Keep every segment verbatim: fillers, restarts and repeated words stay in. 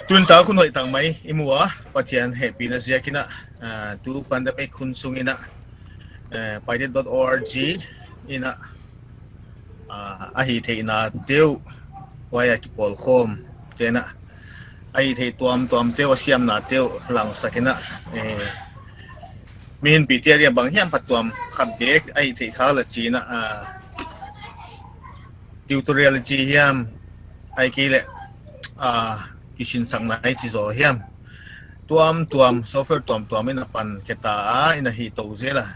Tun tak hun hoih tak mai i mu a, Pathian hehpihna ziakin a, ah, tu pandemic hun sungin a, eh, paidet dot org in a, ah, a hihtheihna teuh, huai a kipawlkhawm te'n a, a hihtheih tuamtuam teuh, a siamna teuh langsak in a, eh, mihinpihte adia bang hiam phattuam khat bek a hihtheih khak leh chi'n a, ah, tutorial i chi hiam, ahihkeileh, ah, kisinsakna i chi zaw hiam, tuamtuam, software tuamtuam in a pan khe ta a, in a hih tou zel a.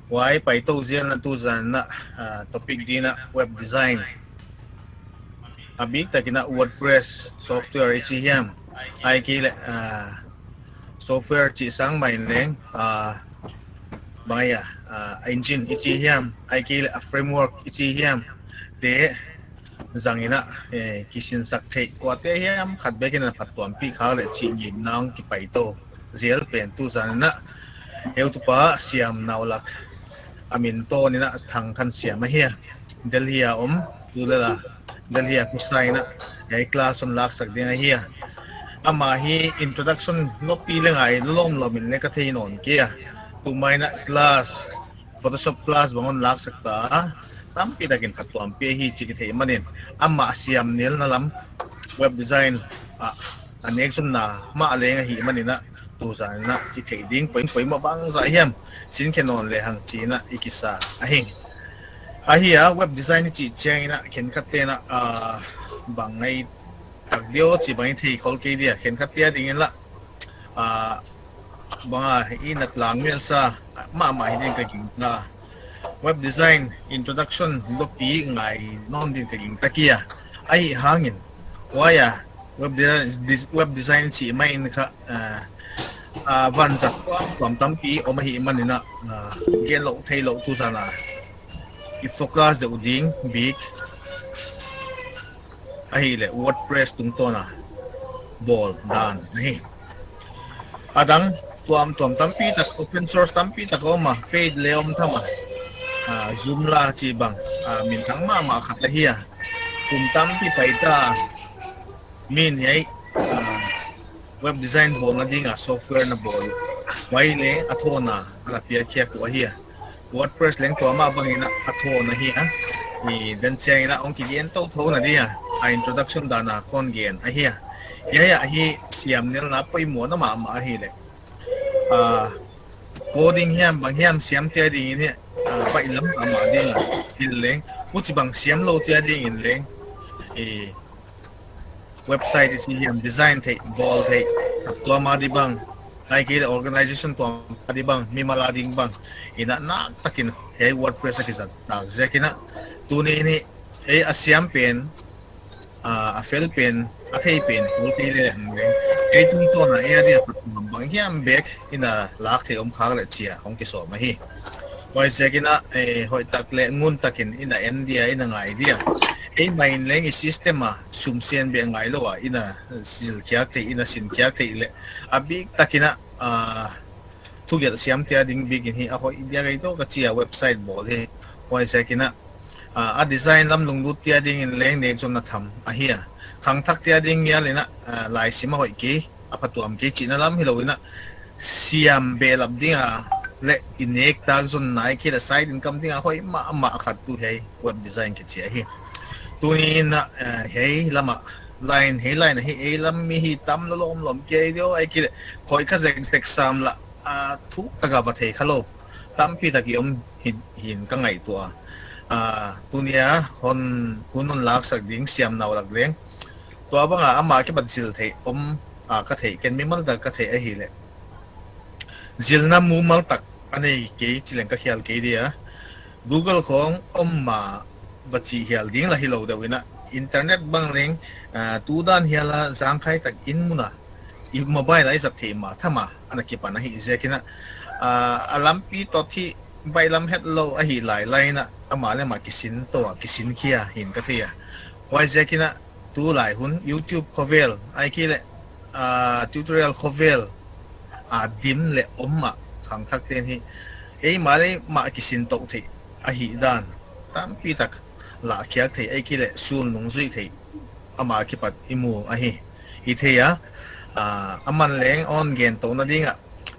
Huai pai tou zel in a tu zan in a, ah, topic ding in a web design, a biktak in a WordPress software i chi hiam, ahihkeileh, ah, software chih sang mai in leng, ah, bang ahia, ah, engine i chi hiam, ahihkeileh a framework i chi hiam, te zang in a, eh, kisinsak theih kuate hiam khat bek in a phattuampih khak leh chih ngimna hong kipai tou zel pen tu zan in a, heutupa siam nau lak a min tawn in a Thangthansiam ahi a. Delhi a om, tu lel a Delhi a kisa in a, hiai class hon laksak ding ahi a. Amah hi introduction lopi leh ngai lawmlawm in leng ka thei nawn kei a. Tu mai in a class, Photoshop class bang hon laksak ta a, tampi takin phattuampih hi chih kitheih manin, amah siamnelna lam, web design a, a nekzonna mah leng ahih manin a, tu zan in a i theih ding poimoh bangzah hiam sin khe nawn lehang chi'n a i kisa ahi. Ahia, web design i chih chiangin a khenkhatte'n a, ah, bang ngaihtak diam chih bang i thei khol kei dia, khenkhatte ading in la, ah, bang a i na tlang mialsa mahmah hi ding ka gingta. Web design introduction lopi ngai nawn ding ka gingta kei a. Ahihhangin, huai a web design, dis-, web design chih mai in kha, ah, ah, vanzat tuamtuam tampi om ahih manin a, ah, gen louh theih louh tu zan a i focus deuh ding bik ahihleh WordPress tungtawn a bawl dan ahi. A dang tuamtuam tampi tak, open source tampi tak om a, paid leh om tham a, ah, Joomla chih bang, ah, minthang mahmah khat ahi a. Kum tampi pai ta, min hiai, ah, web design bawlna ding a software na bawl, huai leh a thawn a ana piak khiak uh ahi a. WordPress leng tua mah bangin a thawn ahi a. I den chiangin a hong kigen tou thou na dia, a introduction dan a kon gen ahi a. Hiai a hi siamnelna poimohna mahmah ahihleh, ah, coding hiam bang hiam siamte ading in hi, ah, baihlam mahmah ding a. Hileleng, huchibang siamloute ading in leng, i website i chi hiam design theih, bawl theih, tuam a di bang, ahihkeileh organization tuam a di bang, mimal a ding bang in a, naktakin hiai WordPress a kizat tak ziakin a, tuni in hi ei a siam pen, ah, a fel pen, a thei pen kul kei lehang leng, ei tungtawn a ei adia phattuam bang hiam bek in a lak theih om khak leh chia hong kisawm ahi. Huaiziakin a, eh, hoihtak leh nguntakin in a en dia, in a ngai dia. Eimah in leng i system a sum sen beh ngailou a in a zilkhiak theih, in a sinkhiak theih leh, a biktakin a, ah, thugelh siamte ading bik in hi a hoih dia ka gingta ka chi a website bawl hi. Huaiziakin a, ah, a design lam lunglutte ading in leng nekzonna tham ahi a. Khangthakte ading ngial in a, ah, laisim a hoih kei, a phattuam kei chihna lam hilou in a, siam behlap ding a leh i nek tak zonna ahihkeileh side income ding a hoih mahmah khat tuh hiai web design kichi ahi. Tuni in a, eh, hiai lam a line, hiai line a hi ei lam mi hi tam lawmlawm kei diam, ahihkeileh khoih kha zekzek sam lah, ah, thuk tak a va thei kha lou tampi tak i om hi, hi'n ka ngaihtuah a. Ah, tuni a hon, hun hon laksak ding siam nau lak leng, tua bang a amah kipat zil theih om a ka theih, ken mimal tak ka theih ahihleh, zilna mumal tak a nei kei chi leng ka khial kei dia. Google khong om mah va chih hial ding lah hilou deuh in a, internet bang leng, ah, tu dan hial a zangkhai tak in mun a, i mobile a i zat theih mah tham a ana kipan ahih ziakin a, ah, a lampi tot hi baihlam hetlou ahih lailai in a, amah leh amah kisin tou a, kisin khia hi'n ka thei a. Huaiziakin a, tulai hun YouTube khovel, ahihkeileh, ah, tutorial khovel a dim leh om a khangthakte'n hi eimah leh eimah kisin tou theih ahihdan tampi tak lahkhiak theih, ahihkeileh sulnung zuih theih amah kipat i mu ahi. hithei a, ah, aman leng hon gen tou na ding a,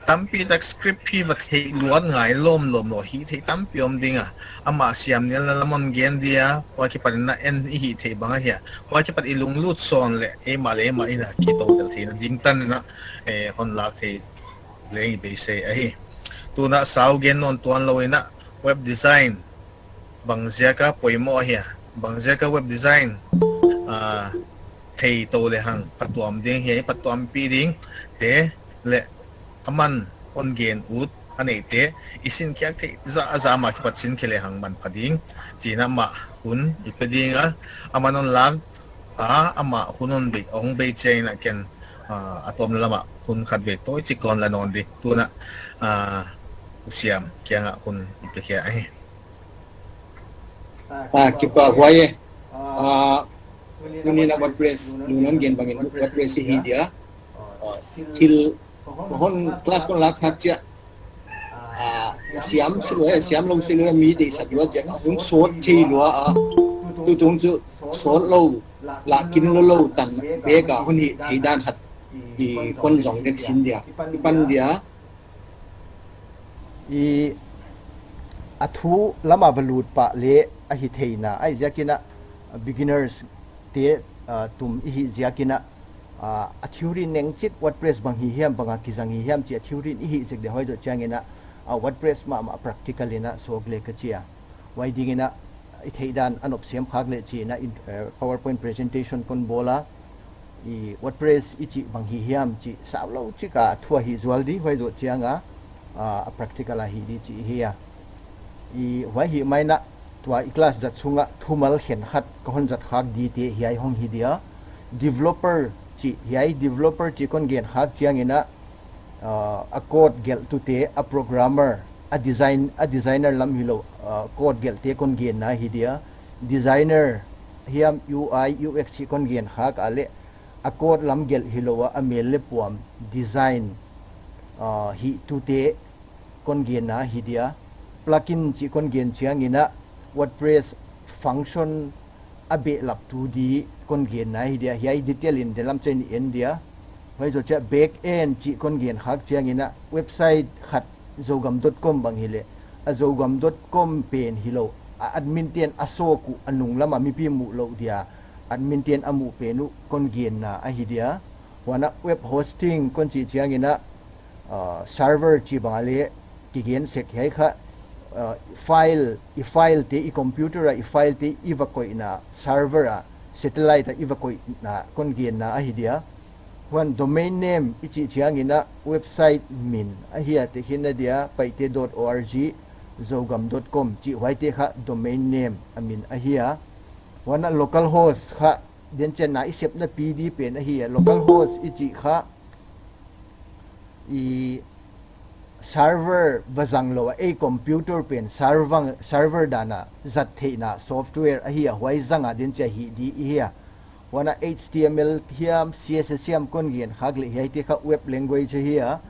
tampi tak script hi va theih luat ngai lawmlawm lou hithei tampi om ding a, amah siam nialna lam hon gen dia, huai akipat in a en i hih theih bang ahia, huai akipat i lunglut sawn leh eimah leh eimah in a kitou tel theihna ding tan in a, eh, hon lak thei leng i beisei ahi. Tun a sau gen nawn tuan lou in a, web design bang ziak a poimoh ahia, bang ziak a web design, ah, thei tou leh hang phatuam ding hiai, phatuampih ding te leh aman hon gen ut a neih te i sin khiak theih zahzah mah kipat sin khe leh hang manpha ding chi'n a amah hun i pe ding a, aman hon lak a, amah hun hon bei, hon bei chiang in a ken, ah, a tawpna lam ah hun khat vei tawi chik kon la nawn di. Tun a, ah, U Siam kiang ah hun i pe khia ahi. Ah, kipak huai e. Ah, tuni in a WordPress, nung non gen bang in WordPress hi dia. Ah, thil hon class kon lak khak chiang, ah, siam si lua, siam lou si lua, mi deihsak lua chiang, hong sawt thei lua a. Tutung chu sawt lou, lak kin lou lou tan bek a hon hih thei dan khat i kon zong dek sin dia, i pan dia. I a thu lam a va lut pah leh a hih theihna, ahihziak in a beginners te, ah, tum i hih ziak in a, ah, a theory neng chik WordPress bang hi hiam, bang a kizang hi hiam chih a theory i hih zek dia, huai zoh chiang in a, ah, WordPress mahmah practical in a sawk leh ka chi a. Huai ding in a i theih dan a nop siam khak leh chi in a in, eh, PowerPoint presentation kon bawl a, i WordPress i chih bang hi hiam chih sau lou chik a thu a hih zual di, huai zoh chiang a, ah, a practical a hih di chih hi a. I huai hi mai in a tua i class zat sung a thumal khenkhat ka hon zat khak di te hiai hong hi dia. Developer chih, hiai developer chih kon gen khak chiang in a, ah, a code gelh tu te, a programmer, a design, a designer lam hi lou, ah, code gelh te kon genna hi dia. Designer hiam U I U X chih kon gen khak a leh a code lam gelh hi lou a, a mel leh puam design, ah, hih tu te kon genna hi dia. Plugin chih kon gen chiang in a WordPress function a behlap tu di kon genna hi dia. Hiai detail in denlam chiang in en dia. Huai zoh chiang backend chih kon gen khak chiang in a website khat Zogam dot com bang hi leh, a Zogam dot com pen hi lou, a admin te'n a sawk uh a nung lam a mipi muh lou dia, admin te'n a muh pen uh kon genna ahi dia. Huan a web hosting kon chih chiang in a, ah, server chih bang a leh kigen sek, hiai kha, ah, file, i file te, i computer a i file te i va koihna server a, satellite a i va koihna kon genna ahi dia. Huan domain name i chih chiang in a website min ahi a, tehkhinna dia paite dot org, zogam dot com chih huaite kha domain name a min ahi a. Huan a localhost kha den chiang in a i sepna P D pen ahi a. Localhost i chih kha i server va zang lou a, ei computer pen server, server dan a zat theihna software ahi a, huai zang a den chiang hih di i hi a. Huan a H T M L hiam, C S S hiam kon gen khak leh hiaite kha web language ahi a.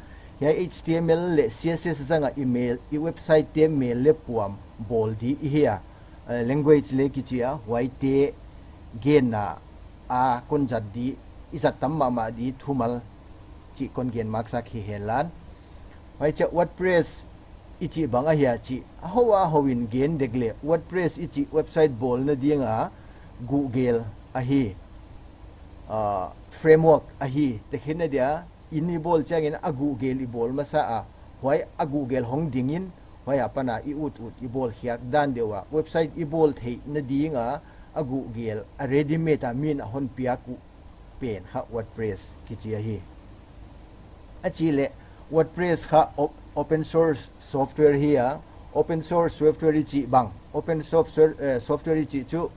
Hiai H T M L leh C S S zang a i mel, i website te mel leh puam bawl di i hi a. Eh, language leh kichi a, huaite genna a kon zat di, i zat tam mahmah di thumal chih kon gen maksak hi henla. Huai chiang WordPress i chih bang ahia chih a hoih a hoih in gen dek leh, WordPress i chih website bawlna ding a Google ahi, ah, framework ahi, tehkhinna dia, in i bawl chiang in a Google i bawl masa a, huai a Google hong ding in, huai apan a i ut ut i bawl khiak dan deuh a, website i bawl theihna ding a, a Google a ready made a min a hon piak uh pen kha WordPress kichi ahi. A chih leh WordPress kha op-, open source software hi a, open source software i chih bang, open software, eh, software i chih chu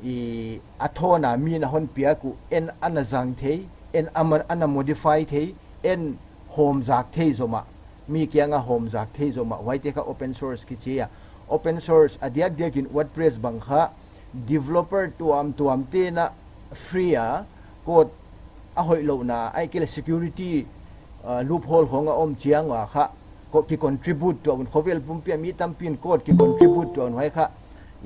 i a thawn a min a hon piak uh, en ana zang thei, en ama-, ana modify thei, en hawm zak thei zomah, mi kiang a hawm zak thei zomah, huaite kha open source kichi a. Open source a diakdiak in WordPress bang kha developer tuamtuam te'n a free a code a hoih louhna, ahihkeileh security, uh, loophole hong a om chiang a kha, code ki contribute tuah un, khovel pumpi a mi tampi'n code ki contribute tuah un, huai kha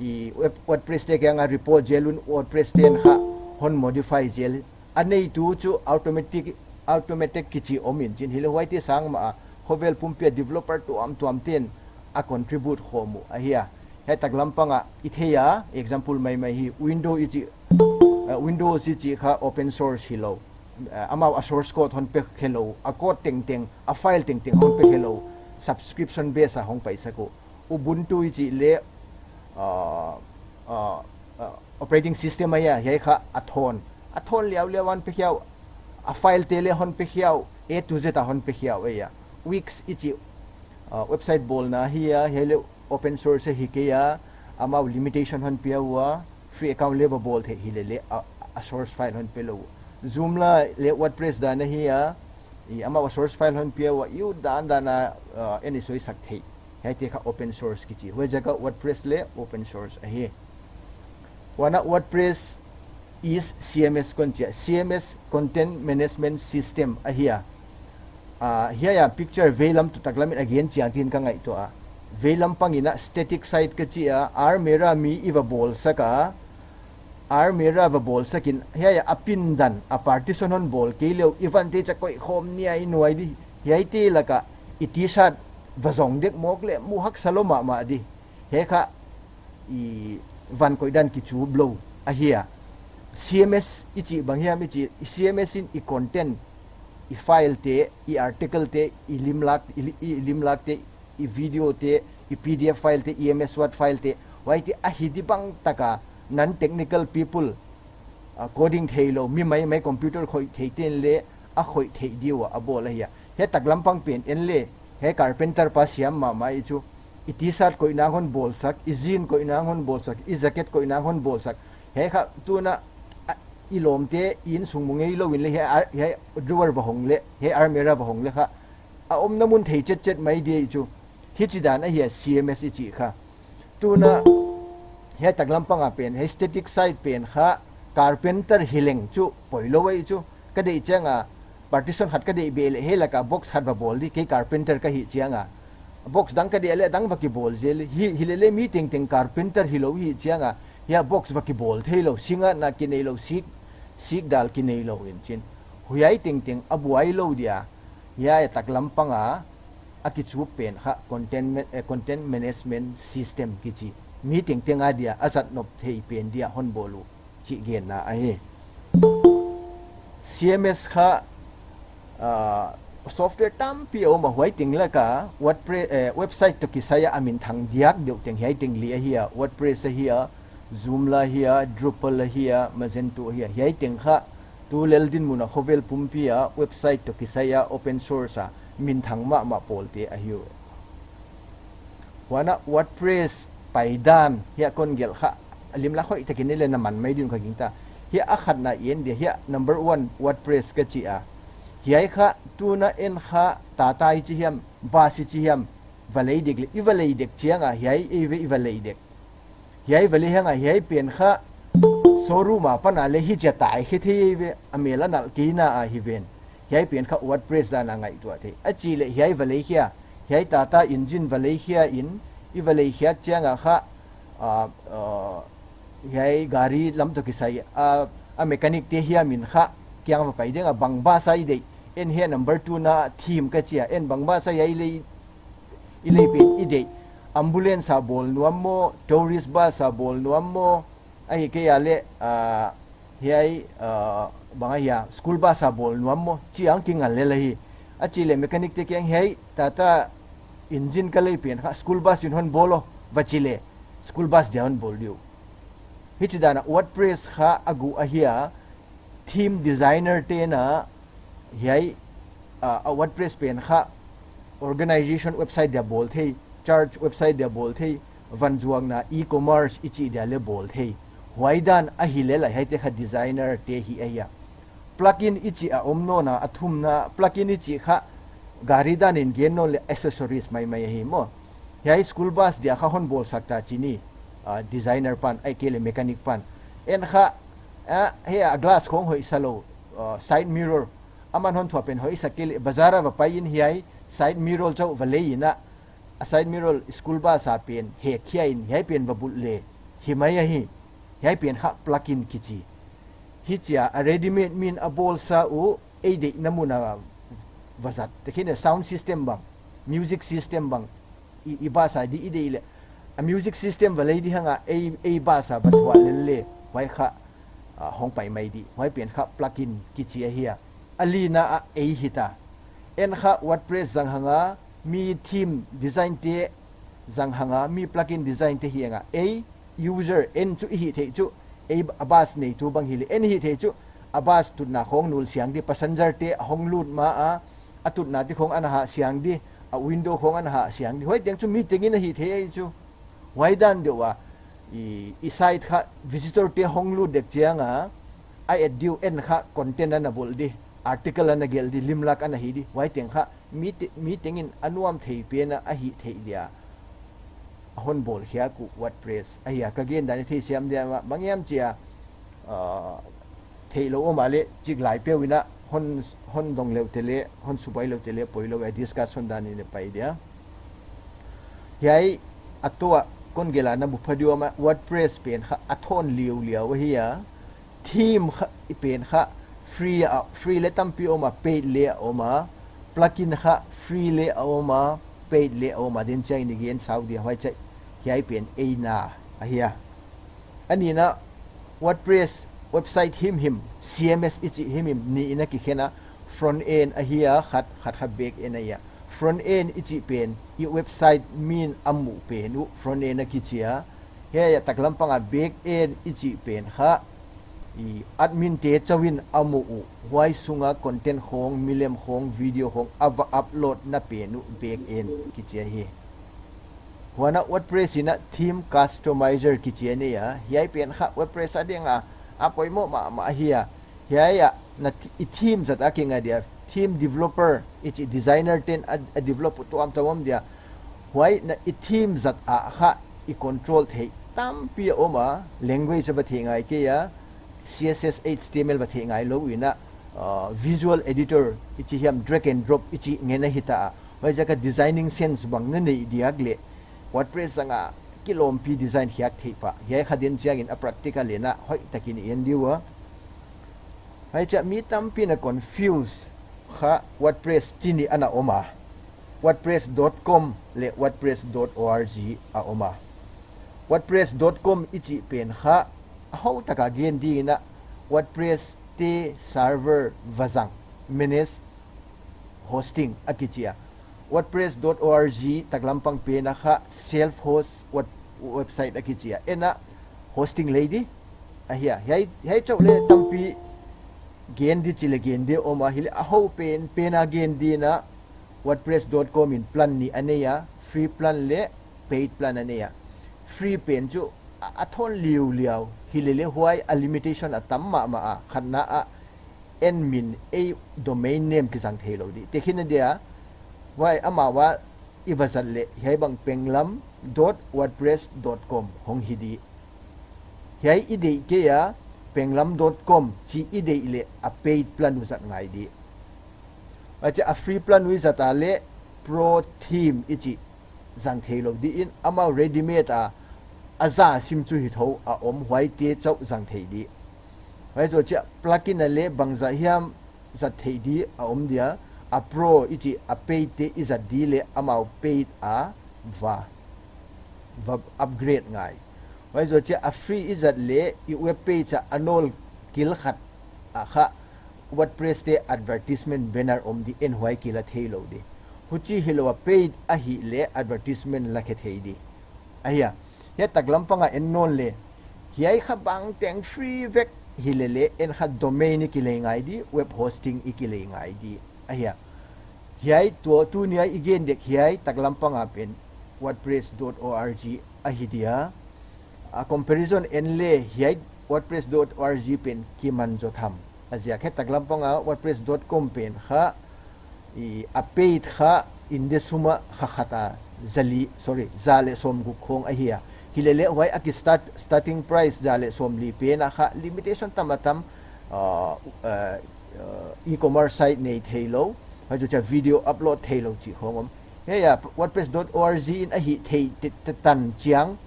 i web-, WordPress te kiang a report zel un, WordPress te'n kha hon modify zel a neitu chu Automattic, Automattic kichi om in chin, hileh huaite sang mah a khovel pumpi a developer tuamtuam ten a contribute khawm uh ahi a. Hiai taklam pang a i thei a, example maimai hi Windows i chih, uh, Windows i chih kha open source hilou. Uh, amau a source code hon pe khelou, a code tengteng, a file tengteng hon pe khelou, subscription base a hong paisak uh. Ubuntu i chih leh, uh, uh, uh, operating system ahi a, hiai kha a thawn. A thawn liauliau a hon pe khia uh, a file te leh hon pe khia uh, A to Z a hon pe khia uh ahi a. Wix i chih, uh, website bawlna ahi a, hiai leh open source ahi kei a, amau limitation hon pia ua, free account leh va bawl theih hileleh, a, a source file hon pe lou. Joomla leh WordPress dan ahi a, i amau a source file hon pia ua, i ut dandan a, uh, en i suaisak theih. Hiaite kha open source kichi. Huaiziak a WordPress leh open source ahi. Huan a WordPress is C M S kon chi a, C M S Content Management System ahi a. Ah, hiai a picture veilam tu taklam in a gen chiang ding in ka ngaihtuah a. Veilam pang in a static site ka chi a, almirah mi i va bawlsak a, almirah va bawlsak in, hiai a pindan, a partition hon bawl kei leh, i vante chiah koih khawm nia i nuai di, hiaite lak a i T-shirt va zong dek mawk leh mu haksa lou mahmah di. Hiai kha i van koih dan kichup lou ahi a. C M S i chih bang hiam i chih, i C M S in i content, i file te, i article te, i limlak, i li-, i limlak te, i video te, i P D F file te, i M S Word file te, huaite ahi di bang tak a non-technical people, ah, coding theilou, mi maimai computer khoih thei ten leh a khoih theih di ua a bawl ahi a. Hiai taklam pang pen en leh, hiai carpenter pa siam mahmah i chu, i T-shirt koihna hon bawlsak, i jean koihna hon bawlsak, i jacket koihna hon bawlsak. Hiai kha tuin a, ah, i lawmte, i insung mu ngeilou in leh, hiai, hiai drawer va hong leh, hiai almirah va hong leh kha a omna mun thei chetchet mai di i chu. Hichi dan ahi a C M S i chih kha. Tuin a, hiai taklam pang a pen, hiai static site pen kha carpenter hi leng chu poi lou ahi chu. Ka deih chiang a partition khat ka deih beh leh hiai lak a box khat va bawl di, kei carpenter ka hih chiang a. Box dang ka deih leh dang va kibawl zel, hi, hileleh mi tengteng carpenter hilou hih chiang a, hiai box va kibawl theilou, singa na kineilou, sik, sik dal kineilou in chin. Huai tengteng a buai lou dia, hiai taklam pang a, a kichup pen kha content ma-, eh, content management system kichi. Mi tengteng a dia, a zat nop thei pen dia hon bawl uh chih genna ahi. C M S kha, ah, software tampi a om a, huai teng lak a WordPress, eh, website toh kisai a a minthang diak deuh teng hiai teng li ahi a, WordPress ahi a, Joomla ahi a, Drupal ahi a, Magento ahi a, hiai teng kha tu lel dinmun a khovel pumpi a website toh kisai a open source a minthang mahmah pawlte ahi uh. Huan a WordPress paidan hiai kon gelh kha, a limlak hoihtak in i et leh na man mai ding uh ka gingta. Hiai a khatna i en dia, hiai number one WordPress ka chi a. Hiai kha tuin a en kha tata i chi hiam, bus i chi hiam, va lei dek leh, i va lei dek chiang a, hiai ei ve i va lei dek. Hiai va lei hiang a, hiai pen kha showroom apan a leh hichia tai khe thei ei ve, a mel a nalh kei na ahi ven. Hiai pen kha WordPress dan a ngaihtuah thei. A chih leh hiai va lei khia, hiai tata engine va lei khia in, i va lei khiak chiang a kha, ah, ah, hiai gari lam toh kisai a, a mechanic te hiam in kha kiang va pai ding a, bang bus a i deih, en hiai number two na theme ka chi a, en bang bus a hiai lei, i lei pen i deih. Ambulance a bawl nuam maw, tourist bus a bawl nuam maw, ahihkeileh, ah, hiai, ah, bang ahia, school bus a bawl nuam maw, chi a kingal lel ahi. A chih leh mechanic te kiang hiai tata engine ka lei pen kha school bus in hon bawl aw, va chi leh school bus dia hon bawl di uh. Hichi dan a WordPress kha a guh ahi a, theme designer te'n a hiai, ah, a WordPress pen kha organization website dia bawl thei, church website dia bawl thei, vanzuakna e-commerce i chih dia leh bawl thei. Huai dan ahi lel a hiaite kha designer te hi ahi a. Plugin i chih a om nawn a, a thumna, plugin i chih kha gari dan in gen nawn leh accessories maimai ahi maw. Hiai school bus dia kha hon bawlsak ta chi ni, ah, designer pan, ahihkeileh mechanic pan. En kha, ah, hiai a glass khong hoih sa lou, ah, side mirror. Aman hon thuah pen hoih sa kei leh, bazar a va pai in hiai side mirror chauh va lei in a, a side mirror school bus a pen hek khia in hiai pen va bulh leh hi mai ahi. Hiai pen kha plugin kichi. Hichia a ready-made min a bawlsa uh, ei deihna mun a va zat. Tekhin a sound system bang, music system bang, i, i basa di i deih leh. A music system va lei di hang a, ei, ei basa va thuah lel le, huai kha, ah, hong pai mai di. Huai pen kha plugin kichi ahi a. A lina a ei hita. En kha WordPress zang hang a, mi theme design te zang hang a, mi plugin design te hi hang a, ei user en chu i hih theih chu, ei a bas neitu bang hi leh, en hih theih chu, a bas tutna khong nul siang di, passenger te a hong lut ma a, a tutna te khong ana hah siang di, a window khong ana hah siang di. Huai teng chu mi tengin a hih theih ei chu. Huai dan deuh a, i, i site kha visitor te hong lut dek chiang a, a et diu en kha content ana bawl di, article ana gelh di, limlak ana hi di. Huai teng kha mi te, mi tengin a nuam thei pen a, a hih theih dia a hon bawl khiak uh WordPress ahi a. Ka gen dan i theisiam dia mah, bang hiam chia, ah, theih lou om a leh chik lai peuh in a hon, hon dong leuh te leh, hon subuai leuh te leh, poi lou a discussion dan in a pai dia. Hiai a toh a kon gelh a na bu pha di om a, WordPress pen kha a thawn liauliau ahi a. Theme kha, i pen kha free a, free leh tampi om a, paid leh a om a, plugin kha free leh a om a, paid leh a om a, den chiang in i gen sau dia. Huai chiah hiai pen ei na ahi a. A nihna, WordPress website himhim, C M S i chih himhim, nih in a kikhen a, front end ahi a, khat, khat kha back end ahi a. Front end i chih pen, i website min a muh pen uh front end a kichi a. Hiai a taklam pang a back end i chih pen kha, i admin te chauh in a muh uh, huai sung a content khong, milem khong, video khong, a va upload na pen uh back end kichi ahi. Huan a WordPress in a theme customizer kichi a nei a, hiai pen kha WordPress a ding a, a poimoh mahmah ahi a. Hiai a na thi-, i theme zat a kinga dia, theme developer i chih designer ten a, a develop tuamtuam om dia. Huai na i theme zat a kha i control theih tampi a om a, language a va theih ngai kei a, C S S, H T M L va theih ngai lou in a, uh, visual editor i chih hiam, drag and drop i chih ngen a hita a. Huaiziak a designing sense bang na neih diak leh WordPress zang a kilawmpi design khiak theih pah. Hiai kha den chiang in a practical in a hoihtak in i en di ua. Huai chiah mi tampi in a confuse kha WordPress chi nih ana om a. WordPress dot com leh WordPress dot org a om a. WordPress dot com i chih pen kha a hoihtak a gen ding in a WordPress te server va zang, manage hosting a kichi a. WordPress dot org taklam pang pen a kha self host web-, website a kichi a. En a hosting lei di ahi a. Hiai, hiai chauh leh tampi gen di chi leh gen di om a, hi leh a hoih pen, pen a gen di in a WordPress dot com in plan nih a nei a, free plan leh paid plan a nei a. Free pen chu a, a thawn liauliau, hi leh leh huai a limitation a tam mahmah a, khatna a en min, ei domain name kizang thei lou di. Tekhin a dia, huai amau a i va zat leh, hiai bang penglam dot wordpress dot com hong hi di. Hiai i deih kei a, penglam dot com chi i deih leh a paid plan uh zat ngai di. Huai chiah a free plan uh i zat a leh pro theme i chih zang thei lou di in, amau ready made a, a za sim chu hi thou a om, huaite chauh zang thei di. Huai zoh chiah plugin a leh bangzah hiam zat theih di a om dia, a pro i chih a paid te i zat di leh amau paid a va, va upgrade ngai. Huai zoh chiah a free i zat leh i web page a a nawl kil khat a kha WordPress te advertisement banner om di, en huai kil a thei lou di. Huchi hilou a paid ahih leh advertisement la khe thei di. Ahi a. Hiai taklam pang a en nawn leh, hiai kha bangteng free vek hi leh leh, en kha domain i kilei ngai di, web hosting i kilei ngai di. Ahi a. Hiai tua tuni a i gen dek hiai taklam pang a pen wordpress dot org ahi dia. A comparison en leh hiai wordpress dot org pen kiman zaw tham. A ziak hiai taklam pang a wordpress dot com pen kha, i, a paid kha India sum a kha khat a za li, sorry, za leh sawmguk khong ahi a. Hi leh leh huai a ki start, starting price za leh sawmli pen a kha limitation tam a tam, uh, uh, uh, e-commerce site nei thei lou, huai zoh chiah video upload thei lou chih khong om. Hiai a wordpress dot org in a hih theih te, te tan chiang,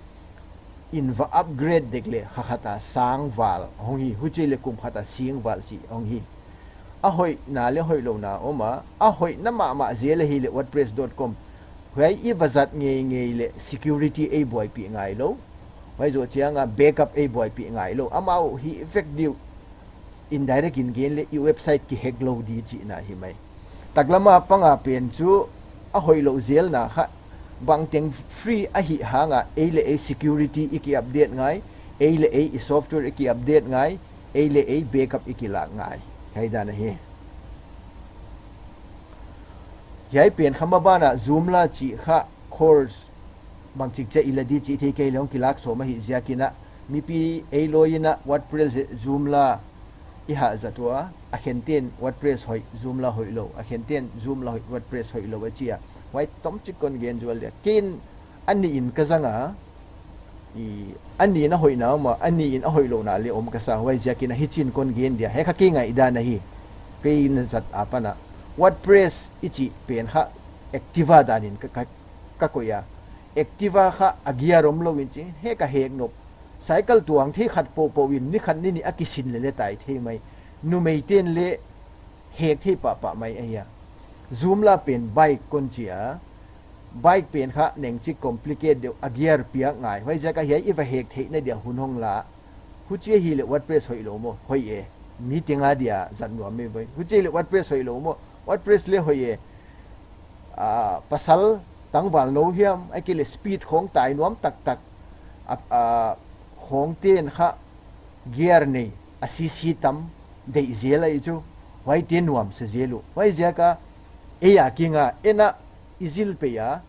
in va upgrade dek leh kha khat a sang val hong hi, huchi leh kum khat a sing val chih hong hi. A hoihna leh hoihlouhna om a, a hoihna mahmah zel ahihleh WordPress dot com, huai i va zat ngeingei leh security ei buaipih ngailou. Huai zoh chiang a backup ei buaipih ngailou. Amau hih vek di uh, indirect in gen leh i website kihack lou di chihna hi mai. Taklam a pang a pen chu a hoihlouh zelna kha, bangteng free ahih hang a, ei leh ei security i ki update ngai, ei leh ei i software i ki update ngai, ei leh ei backup i ki lak ngai. Hiai dan ahi. Hiai pen kha maban a Joomla chih kha course bangchik chia i la di chih theikei leh hong kilak sawm ahih ziakin a, mipi ei lawi in a WordPress leh Joomla i hah zat ua, a khente'n WordPress hoih, Joomla hoihlou, a khente'n Joomla hoih, WordPress hoihlou a chi a. Huai tomchik kon gen zual dia. Kei'n a nih in ka zang a, i, a nih in a hoihna om a, a nih in a hoihlouhna leh om ka sa, huai ziakin a hichi'n kon gen dia. Hiai kha kei ngaihdan ahi. Kei'n zat apan a WordPress i chih pen kha Activa dan in ka, ka, ka koih a. Activa kha a gear omlou in ching, hack a hack nop. Cycle tuang thei khat pohpoh in ni khat ni nih a kisin leh leh tai thei mai. Numeite'n leh hack thei pahpah mai ahi a. Joomla pen bike kon chi a. Bike pen kha nengchik complicate deuh, a gear piak ngai. Huai ziak a hiai i va hack theihna dia hun hong la. Huchi ahihleh WordPress hoihlou maw? Hoih e. Mi teng a dia zat nuam mai ve. Huchi ahihleh WordPress hoihlou maw? WordPress leh hoih e. Ah, pasal tangval nou hiam, ahihkeileh speed khong tai nuam taktak. Ah, ah, khongte'n kha gear nei, a C C tam deih zel ahi chu. Huaite nuamsa zel uh. Huai ziak a, ei a kiang a, en a i zil pei a,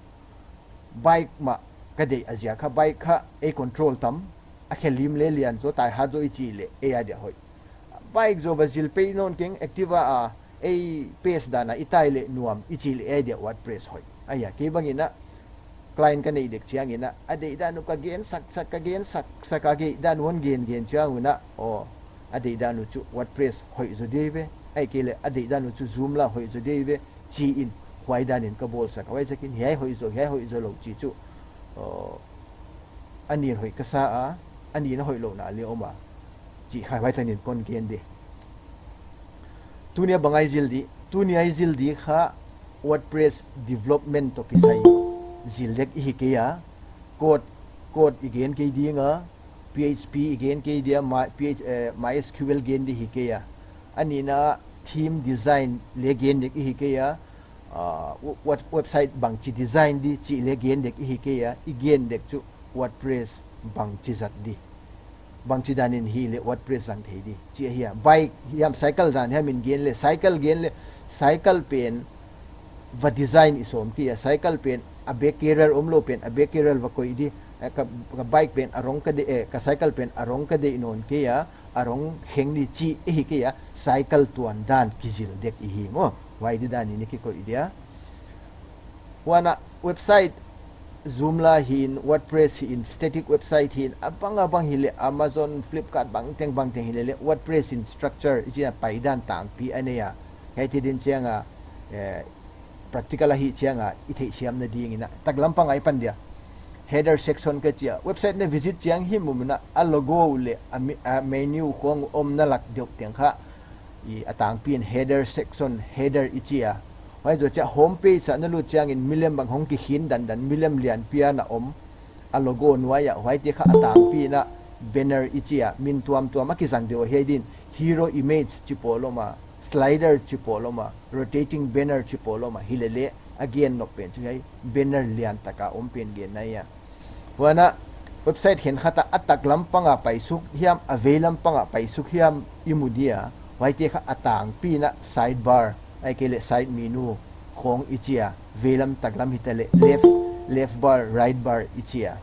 bike mah ka deih a ziak kha, bike kha ei control tam, a khe lim leh lian zaw, tai hat zaw i chih leh, ei a dia hoih. Bike zaw va zil pei nawn keng, Activa a, ei pace dan a i tai leh nuam, i chih leh ei a dia WordPress hoih. Ahi a, kei bang in a, client ka neih dek chiang in a, a deihdan uh ka gen saksak, ka gen saksak, a deihdan uh hon gen gen chiang un a, aw, a deihdan uh chu WordPress hoih zaw di ve, ahihkeileh a deihdan uh chu Joomla hoih zaw di ve, chi in, huai dan in ka bawlsak. Huai ziakin hiai hoih zaw, hiai hoih zaw lou chi chu, aw, a nih in hoih ka sa a, a nih in a hoihlouhna leh om a. Chih kha huai tan in kon gen di. Tuni a bang i zil di, tuni i zil di kha WordPress development toh kisai zil dek i hi kei a, code, code i gen kei ding a, P H P i gen kei dia, My, P H, eh, MySQL gen di hi kei a. A nihna theme design leh gen dek i hi kei a, ah, web-, website bangchi design di chih leh gen dek i hi kei a, i gen dek chu WordPress bangchi zat di. Bangchi dan in hih leh WordPress zang thei di. Chih ahi a. Bike hiam cycle dan hiam in gen leh, cycle gen leh, cycle pen va design i sawm kei a, cycle pen a back carrier omlou pen, a back carrier va koih di, eh, ka, ka bike pen a rong ka deih, eh, ka cycle pen a rong ka deih nawn kei a, a rong kheng di chih i hi kei a, cycle tuan dan kizil dek i hi maw. Huai di dan in i kikoih dia. Huan a website, Joomla hi in, WordPress hi in, static website hi in, a bang a bang hi leh, Amazon, Flipkart, bangteng bangteng hi leh leh, WordPress in structure, i chih a paidan tangpi a nei a. Hiai te din chiang a, eh, practical ahih chiang a, i theihsiamna ding in a. Taklam pang a i pan dia. Header section ka chi a. Website na visit chiang hi mu in a, a logo leh, a mi-, a menu khong omna lak deuh teng kha. I a tangpi in header section, header i chi a. Huai zoh chiah home page ah na lut chiang in milem bang hong kikhin dandan, milem lianpi a na om. A logo nuai ah, huaite kha a tangpi in a banner i chi a. Min tuamtuam a kizang deuh ahi din. Hero image chi pawlom a, slider chi pawlom a, rotating banner chi pawlom a. Hi leh leh, a gen nop pen chu hiai banner lian tak a om pen genna ahi a. Huan a website khenkhat a a taklam pang a paisuk hiam, a veilam pang a paisuk hiam i mu dia, huaite kha a tangpi in a sidebar, ahihkeileh side menu khong i chi a, veilam taklam hita leh left, left bar, right bar i chi a.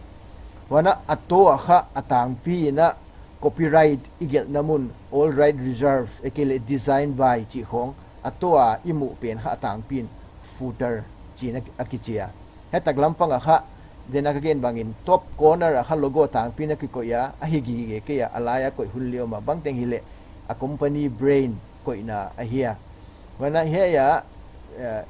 Huan a a toh a kha a tangpi in a copyright i gelhna mun, all right reserved, ahihkeileh design by chih khong, a toh a i muh pen kha a tangpi in footer chi in a kichi a. Hiai taklam pang a kha, den a ka gen bang in, top corner a kha logo tangpi in a kikoih a, a hi gige kei a, a lai a koih hun leh om a, bangteng hi leh, a company brand koihna ahi a. Huan a hiai a, eh,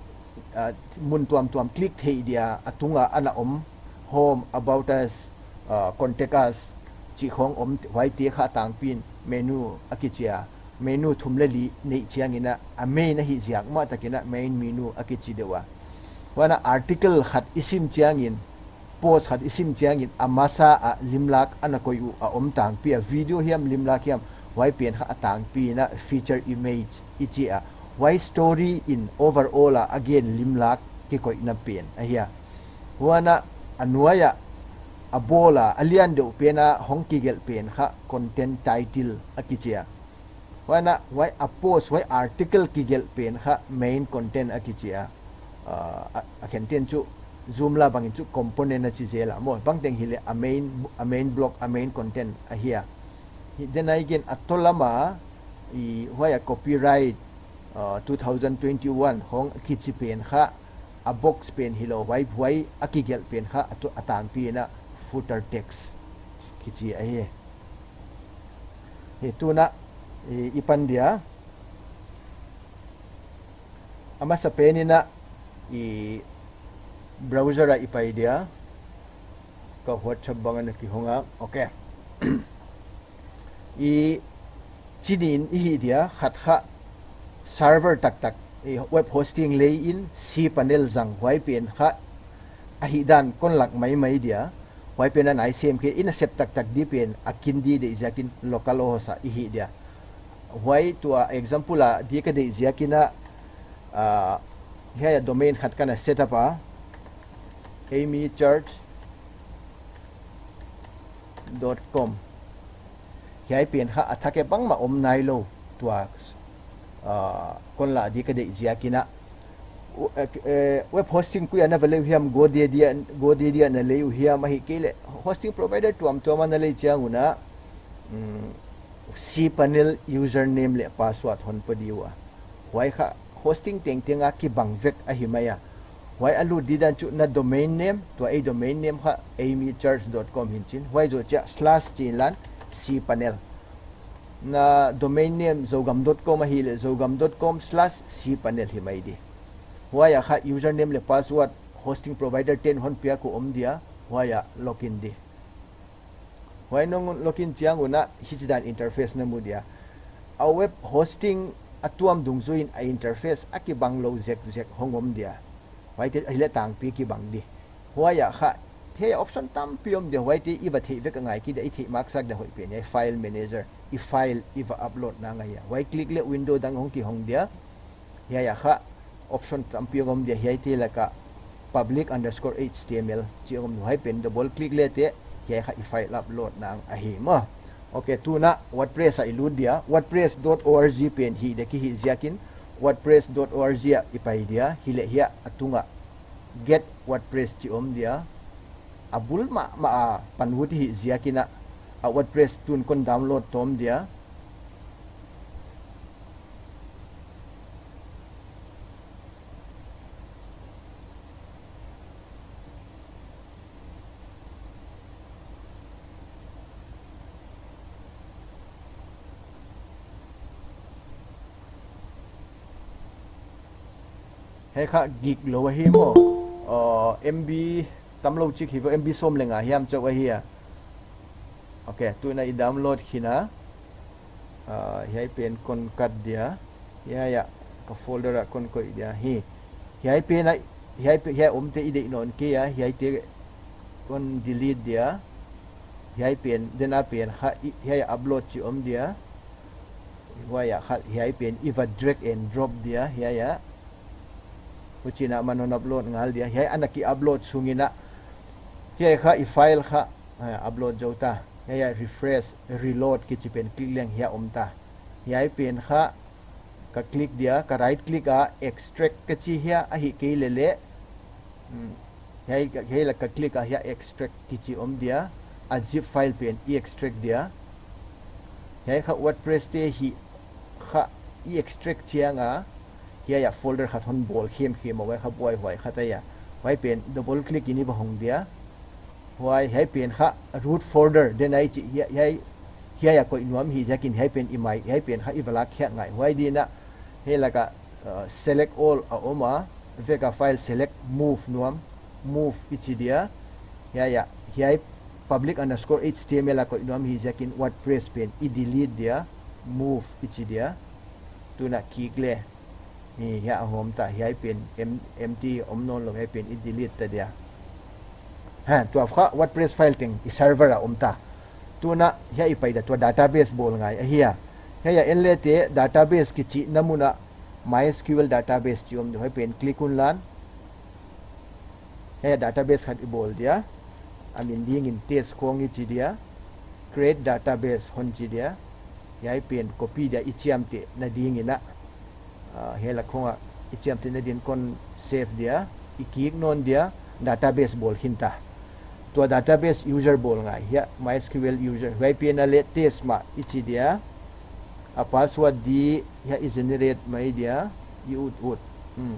ah, mun tuamtuam click theih dia, a tung a ana om, home, about us, uh, contact us chih khong om, huaite kha tangpi in menu a kichi a. Menu thum leh li neih chiangin a, a main ahih ziak mah takin a main menu a kichi deuh a. Huan a article khat i sim chiangin, post khat i sim chiangin a masa a limlak ana koih uh a om tangpi a, video hiam limlak hiam, huai pen kha a tangpi in a feature image i chi a. Huai story in overall a a gen limlak kikoihna pen ahi a. Huan a a nuai a a bawl a a lian deuh pen a hong kigelh pen kha content title a kichi a. Huan a huai a post, huai article kigelh pen kha main content a kichi a. Uh, a, a khente'n chu Joomla bangin chu component a chi zel a maw. Bangteng hileh a main, a main block, a main content ahi a. Hi, then again a tawp lam a, i, huai a copyright, uh, two thousand twenty-one khong kichi pen kha a box pen hilou, huai, huai a kigelh pen kha a tu, a tangpi in a footer text kichi ahi. Hi, tun a, i, i pan dia. A masa pen in a, i, browser a i pai dia. Ka WhatsApp bang ana kihong a. Okay. I, chinin i hih dia, khat kha server taktak, i, web hosting lei in cPanel zang, huai pen kha ahihdan kon lak maimai dia. Huai pen a nai sem kei in a sep taktak di pen a kin di deih ziakin localhost a i hih dia. Huai tua example a di ka deih ziakin a, ah, hiai a domain khat ka na set up a, amychurch dot com. Hiai pen kha a thak e bangmah om nailou tua, ah, kon la di ka deih ziakin a. U-, eh, eh, web hosting kuia na va lei uh hiam, GoDaddy a, GoDaddy a na lei uh hiam, ahihkeileh hosting provider tuamtuam a na lei chiang un a, mm, cPanel username leh password hon pe di ua. Huai kha hosting tengteng a kibang vek ahi mai a. Huai a lut didan chu na domain name, tua ei domain name kha amychurch dot com hi'n chin. Huai zoh chiah slash chi inla cPanel. Na domain name zogam dot com ahihleh zogam dot com slash cPanel hi mai di. Huai a kha username leh password hosting provider te'n hon piak uh om dia, huai a login di. Huai nong login chiang un a hichidan interface na mu dia. A web hosting a tuam dungzui in a interface a kibang lou zekzek hong om dia. Huaite ahihleh tangpi kibang di. Huai a kha, hiai a option tampi om dia, huaite i va theih vek a ngai kei dia, i theih maksak dia hoih pen, hiai file manager, i file i va upload na ngai a. Huai click leh window dang hong kihong dia. Hiai a kha option tampi om dia, hiaite laka public underscore H T M L chi om, huai pen double click leh te, hiai kha i file upload na ahi maw. Okay, tun a WordPress a i lut dia, wordpress dot org pen hih dia ki hih ziakin, wordpress dot org a i pai dia, hileh hiai a tung a get WordPress chi om dia, a bul mahmah a pan ut i hih ziakin a, a WordPress tun kon download tawm dia. Hiai kha gig lou ahi maw. Uh, M B tamlou chik hi vo, M B sawm leh nga hiam chauh ahi a. Okay, tun a i download khin a. Ah, hiai pen kon cut dia. Hiai a, ka folder a kon koih dia. Hi. Hiai pen a, hiai pe-, hiai omte i deih nawn kei a, hiaite kon delete dia. Hiai pen, den a pen kha, i, hiai a upload chi om dia. Huai a kha, hiai pen i va drag and drop dia, hiai a. Huchiin a man hon upload ngal dia. Hiai ana ki upload sungin a. Hiai kha i file kha, ah, upload zou ta. Hiai a refresh, reload kichi pen click leng hiai om ta. Hiai pen kha ka click dia, ka right click a extract ka chi hiai ahihkeileh leh. Hmm. Hiai, hiai laka click a hiai extract kichi om dia, a zip file pen i extract dia. Hiai kha WordPress te hi kha i extract chiang a, hiai a folder khat hon bawl khemkhem a, huai kha buaihuai khat ahi a. Huai pen double click in i va hong dia. Huai, hiai pen kha root folder den a i chih, hiai, hiai, hiai a koih nuam hi ziakin hiai pen i mai, hiai pen kha i va lak khiak ngai. Huai di'n a, hiai laka, uh, select all a om a, vek a file select move nuam, move i chi dia. Hiai a, hiai public underscore H T M L a koih nuam hi ziakin WordPress pen i delete dia, move i chi dia. Tuna kik le. Hi, hiai a hawm ta, hiai pen em-, empty om nawnlou, hiai pen i delete ta dia. Ha, tua kha WordPress file teng i server a om ta. Tuna hiai i pai dia, tua database bawl ngai ahi a. Hiai a en le te database kichihna mun a MySQL database chi om di, hiai pen click un lan. Hiai database khat i bawl dia. A min dingin test khong i chi dia. Create database hon chi dia. Hiai pen copy dia i chiamtehna dingin a. Ah, hiai la khong a i chiamtehna dingin kon save dia. I kik nawn dia database bawl khin ta. Tua database user bawl ngai. Hiai MySQL user. Hiai pen a le test mah i chi dia. A password di hiai i generate mai dia. I ut ut. Hmm.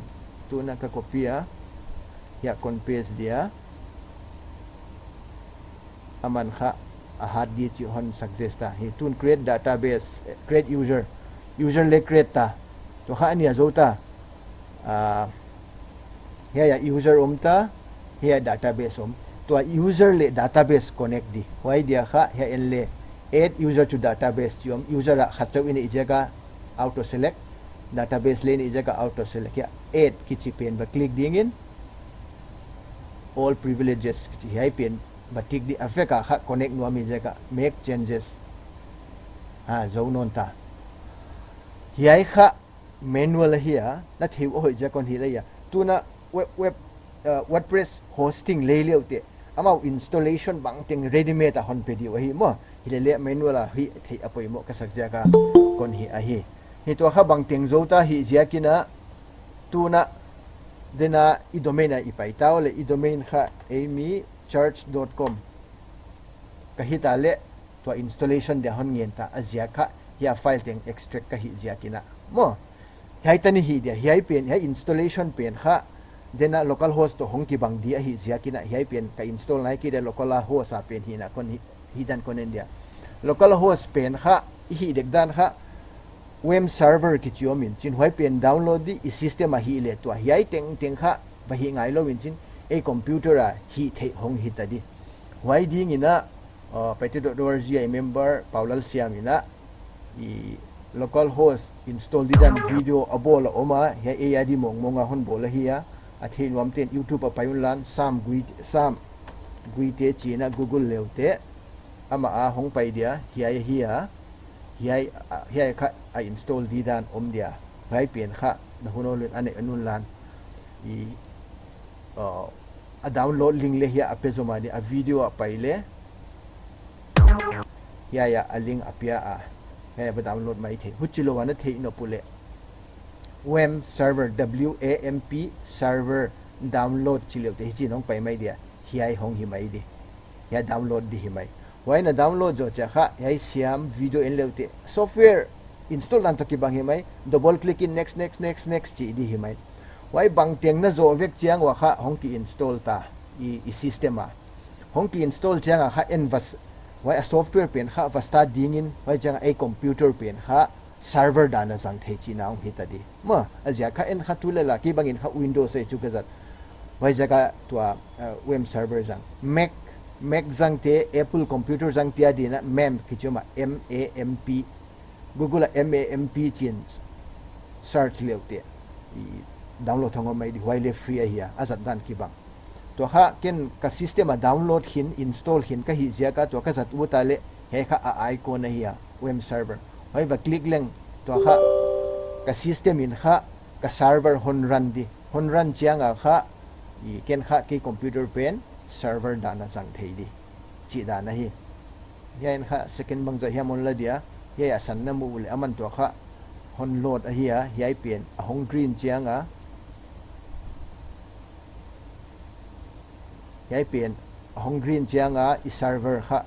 Tuna ka copy a. Hiai kon paste dia. Aman kha a hat di chi hon suggest ta. Hi tun create database, eh, create user. User le create ta. Tua kha a nia zou ta. Ah, hiai a user om ta, hiai a database om. Tua user le database connect di. Huai dia kha hiai en le add user to database chi om. User a khat chauh i neih ziak a auto select. Database le i neih ziak a auto select. Hiai add kichi pen va click dingin. All privileges kichi hiai pen va tick di, a vek a kha connect nuam hi ziak a make changes. Ha, zou nawn ta. Hiai kha manual ahi a, na thei uh a hoih ziak kon hilh ahi a. Tuna web, web, uh, WordPress hosting lei le uh te. Amau installation bangteng ready made a hon pe di uh ahi maw. Hilele manual a hih theih a poimoh ka sak ziak a kon hih ahi. Hi tua kha bangteng zou ta hi ziakin a, tuna dena i domain a i pai ta uh le, i domain kha amy church dot com ka hih ta le, tua installation dia hon ngen ta, a ziak kha hiai file teng extract ka hih ziakin a. Maw, hiai tan i hih dia, hiai pen, hiai installation pen kha dena localhost toh hong kibang di ahi ziakin a, hiai pen ka install nai kei dia, localhost a pen hihna kon hih, hih dan kon en dia. Localhost pen kha i hih dek dan kha web server kichi om in chin, huai pen download di i system a hih le tua hiai tengteng kha va hih ngailou in chin, ei computer a hih theih hong hi ta di. Huai dingin a, uh, paite dot org a i member Paulal Siam in a, i localhost install di dan video a bawl a om a, hiai ei a di mongmong a hon bawl ahi a, a thei nuam ten YouTube a pai un lan, Sam Gui, Sam Guite chi in a Google le uh te, amah a hong pai dia, hiai ahi a, hiai, ah, hiai kha a install di dan om dia. Hiai pen kha na hun ol in a neih un lan. I, uh, a download link le hiai a pe zom a di, a video a pai le. Hiai a, a link a pia a. Hiai a va download mai thei. Huchilou a na theih nop uh le. Wamp server, W A M P server download chi le uh te, hichi in hong pai mai dia. Hiai hong hi mai di. Hiai download di hi mai. Huai na download zoh chiang kha, hiai siam video en le uh te. Software install dan toh kibang hi mai. Double click in next, next, next, next chi di hi mai. Huai bangteng na zoh vek chiang ua kha hong ki install ta i, i system a. Hong ki install chiang a kha en va s-, huai a software pen kha va start dingin, huai chiang a ei computer pen kha server dan a zang thei chihna hong hi ta di. Maw, a ziak kha en kha tu le la, kei bangin kha Windows ei chu ka zat. Huai ziak a tua, uh, web server zang. Mac, Mac zang te, Apple computer zang te a di in a, mamp kichi om a, M A M P. Google a M A M P chi in search le uh te. I download hong om mai di, huai le free ahi a, a zat dan kibang. Tua kha ken ka system a download khin, install khin ka hih ziak a tua ka zat ut a le, hiai kha a icon ahi a, web server. Huai va click leng, tua kha ka system in kha ka server hon run di. Hon run chiang a kha, i ken kha kei computer pen server dan a zang thei di. Chih dan ahi. Hiai in kha second bangzah hiam hon la dia, hiai a san na mu uh le aman tua kha hon load ahi a, hiai pen a hong green chiang a. Hiai pen a hong green chiang a, i server kha,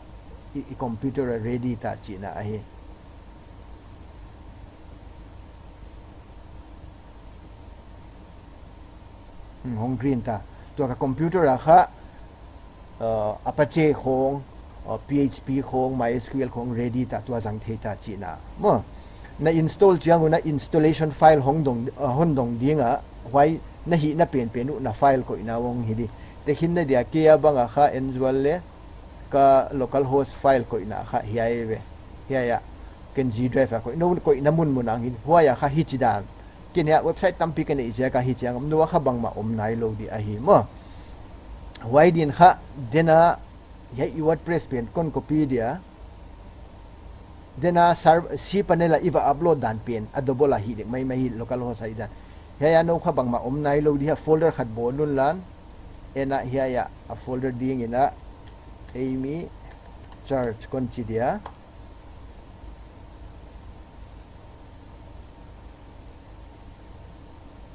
i, i computer a ready ta chihna ahi. Hmm, hong green ta. Tua ka computer a kha, uh, Apache khong, uh, P H P khong, MySQL khong ready ta, tua zang thei ta chihna. Maw, na install chiang un a installation file hong dong, uh, hon dong ding a, huai na hihna penpen uh na file koihna uh hong hi di. Tehkhinna dia kei a bang a kha en zual le, Ka local host file koihna kha hiai ve. Hiai a, ken G Drive a koih, nou koihna munmun ah hin, huai a kha hichi dan. Ken hiai website tampi ka neih ziak a hichi a om, nou a kha bangmah om nailou di ahi maw. Huai din kha, dena, hiai i WordPress pen kon copy dia. Dena serv-, cPanel a i va upload dan pen, a double a hi dek maimai hi local host a hi dan. Hiai a nou kha bangmah om nailou di, hiai folder khat bawl un lan. Ena hiai a, a folder ding in a, Amy Church kon chi dia.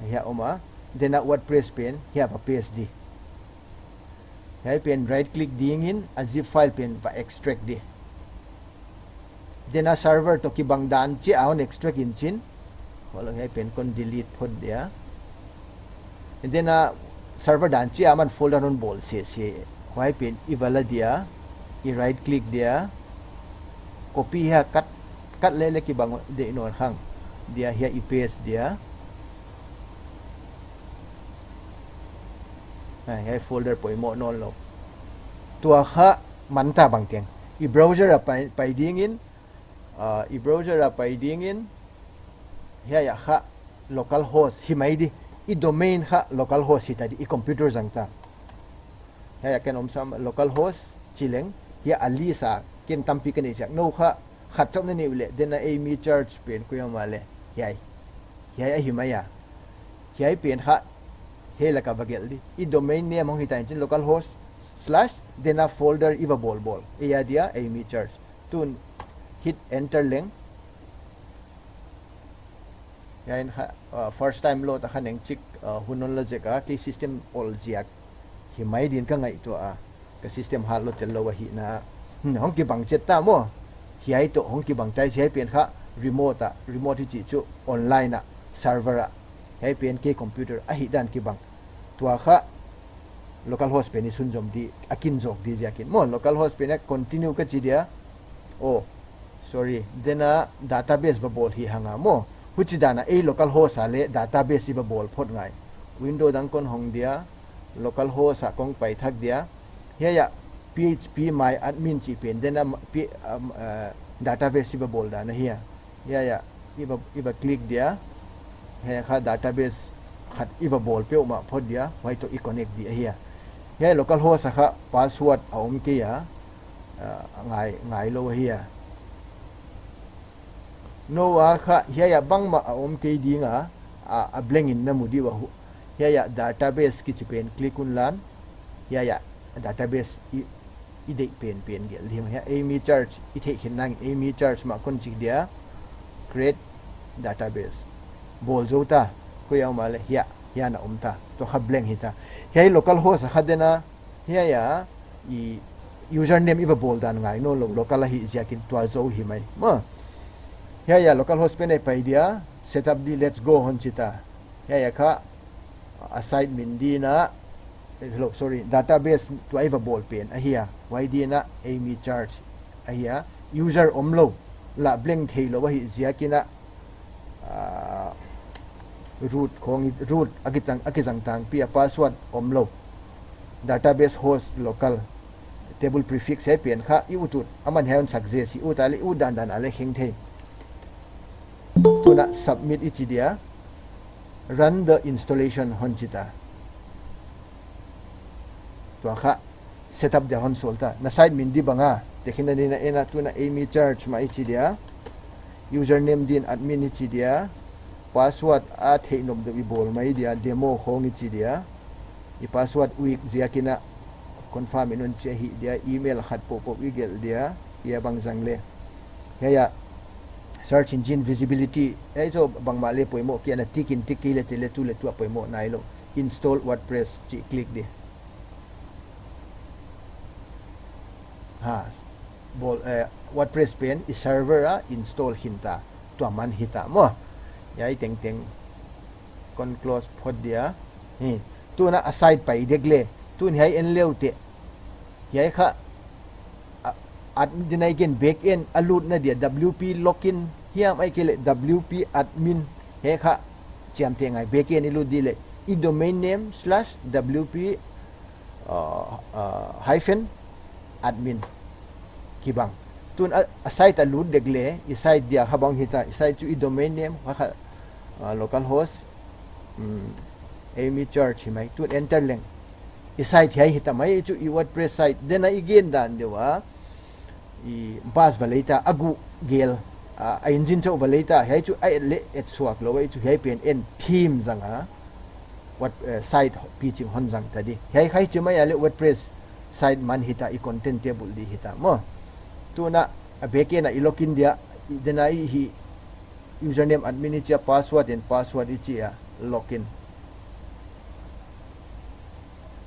Hiai om a, dena WordPress pen, hiai va paste di. Hiai pen right click ding in, a zip file pen va extract di. Dena server toh kibang dan chiah a hon extract in chin. Huai lou hiai pen kon delete phot dia. Dena server dan chiah a man folder hon bawl sese. Huai pen i va la dia, i right click dia. Copy hiai kat, kat lele kibang deih nawn khang. Dia hiai i paste dia. Ah, hiai folder poimoh nawnlou. Tua kha man ta bang teng. I browser a pai, pai ding in, ah, i browser a pai ding in, hiai a kha local host hi mai di. I domain kha local host hi ta di, i computer zang ta. Hiai a ken om sam local host chi leng, hiai a list a ken tampi ka neih ziak, nou kha khat chauh na neih uleh, dena Amy Church pen koi a om a le, hiai. Hiai a hi mai a. Hiai pen kha, hiai lak a va gelh di. I domain name hong hi ta in chin local host slash, dena folder i va bawl bawl. Ei a dia, Amy Church. Tun hit enter leng. Hiai in kha, uh, first time load a kha neng chik, uh, hun hon la zek a, kei system ol ziak hi mai din ka ngaihtuah a. Ka system hat lou tel lou ahihna. Hmm, hong kibang chet ta maw. Hiai toh hong kibang ta, hiai pen kha remote a, remote hi chih chu online a, server a. Hiai pen kei computer a hi dan kibang. Tua kha local host pen i sunzom di, a kin zawk di ziakin maw. Local host pen a continue ka chi dia. Oh, sorry. Dena database va bawl hi hang a maw. Huchi dan a ei local host a le database i va bawl phot ngai. Window dang kon hong dia. Local host a kong pai thak dia. Hiai a P H P my admin chih pen. Dena ma-, P-, um, uh, database i va bawl dan ahi a. Hiai a, i va, i va click dia. Hiai kha database khat i va bawl peuhmah phot dia, huai toh i connect di ahi a. Hiai local host a kha password a om kei a, ah, ngai, ngai lou ahi a. Nou a kha, hiai a bangmah a om kei ding a, a, a blank in na mu di ua hu. Hiai a database kichi pen click un lan. Hiai a database i, i deih pen pen gelh ding. Hiai Amy Church i theih khin nang Amy Church mah kon chik dia. Create database. Bawl zou ta. Koi a om a le hiai, hiai na om ta. Tua kha blank hi ta. Hiai local host a kha dena. Hiai a i username i va bawl dan ngai nawnlou local a hi ziakin tua zou hi mai. Maw. Hiai a local host pen a pai dia. Setup di let's go hon chi ta. Hiai a kha aside min di na, eh, hello, sorry, database tua i va bawl pen ahi a, huai di na Amy Church ahi a, user om lou, la blank thei lou ahi ziakin a, ah, root khong i, root a kitang, a kizang tangpi a password om lou, database host local, table prefix hiai pen kha i ut ut, aman hiai hon sak zel si ut a le, i ut dan dan a le kheng thei. Tuna submit i chi dia, run the installation hon chi ta. Tua kha setup dia hon sawl ta. Na side min di bang a, tekhin na ni na en a tuna Amy Church mah i chi dia. Username din admin i chi dia. Password a theih nop deuh i bawl mai dia, demo khong i chi dia. I password weak ziakin a confirm in hon chi ahi dia, email khat popo i gelh dia, hiai bang zang le. Hiai a search engine visibility, hiai zaw bangmah le poimoh kei a, na tick in tick kei le te le tu le tu a poimoh nailou. Install WordPress chih click di. Ha, bawl, eh, WordPress pen i server a install khin ta, tua man hi ta maw. Hiai tengteng kon close phot dia. Hi, tuna aside pai dek le, tun hiai en leu te. Hiai kha, a, at dinai gen backend a lutna dia W P login hiam ahihkeileh W P admin. Hiai kha chiamteh ngai, backend i lut di le, i domain name slash W P, uh, uh, hyphen admin kibang. Tun a, a site a lut dek leh, i site dia kha bang hita, i site chu i domain name, kha kha, uh, localhost, um, Amy Church hi mai, tun enter leng. I site hiai hita mai, chu i WordPress site, dena i gen dan deuh a, i bus va lei ta, a gu gel, a, a engine chauh va lei ta, hiai chu a et leh et suak lou, hiai chu hiai pen en theme zang a, what, eh, site pi ching hon zang ta di. Hiai khai chi mai a leh WordPress site man hita, i content te bul di hita maw. Tuna, a backend a i login dia, i dena i hi username admin i chi a, password and password i chi a, login.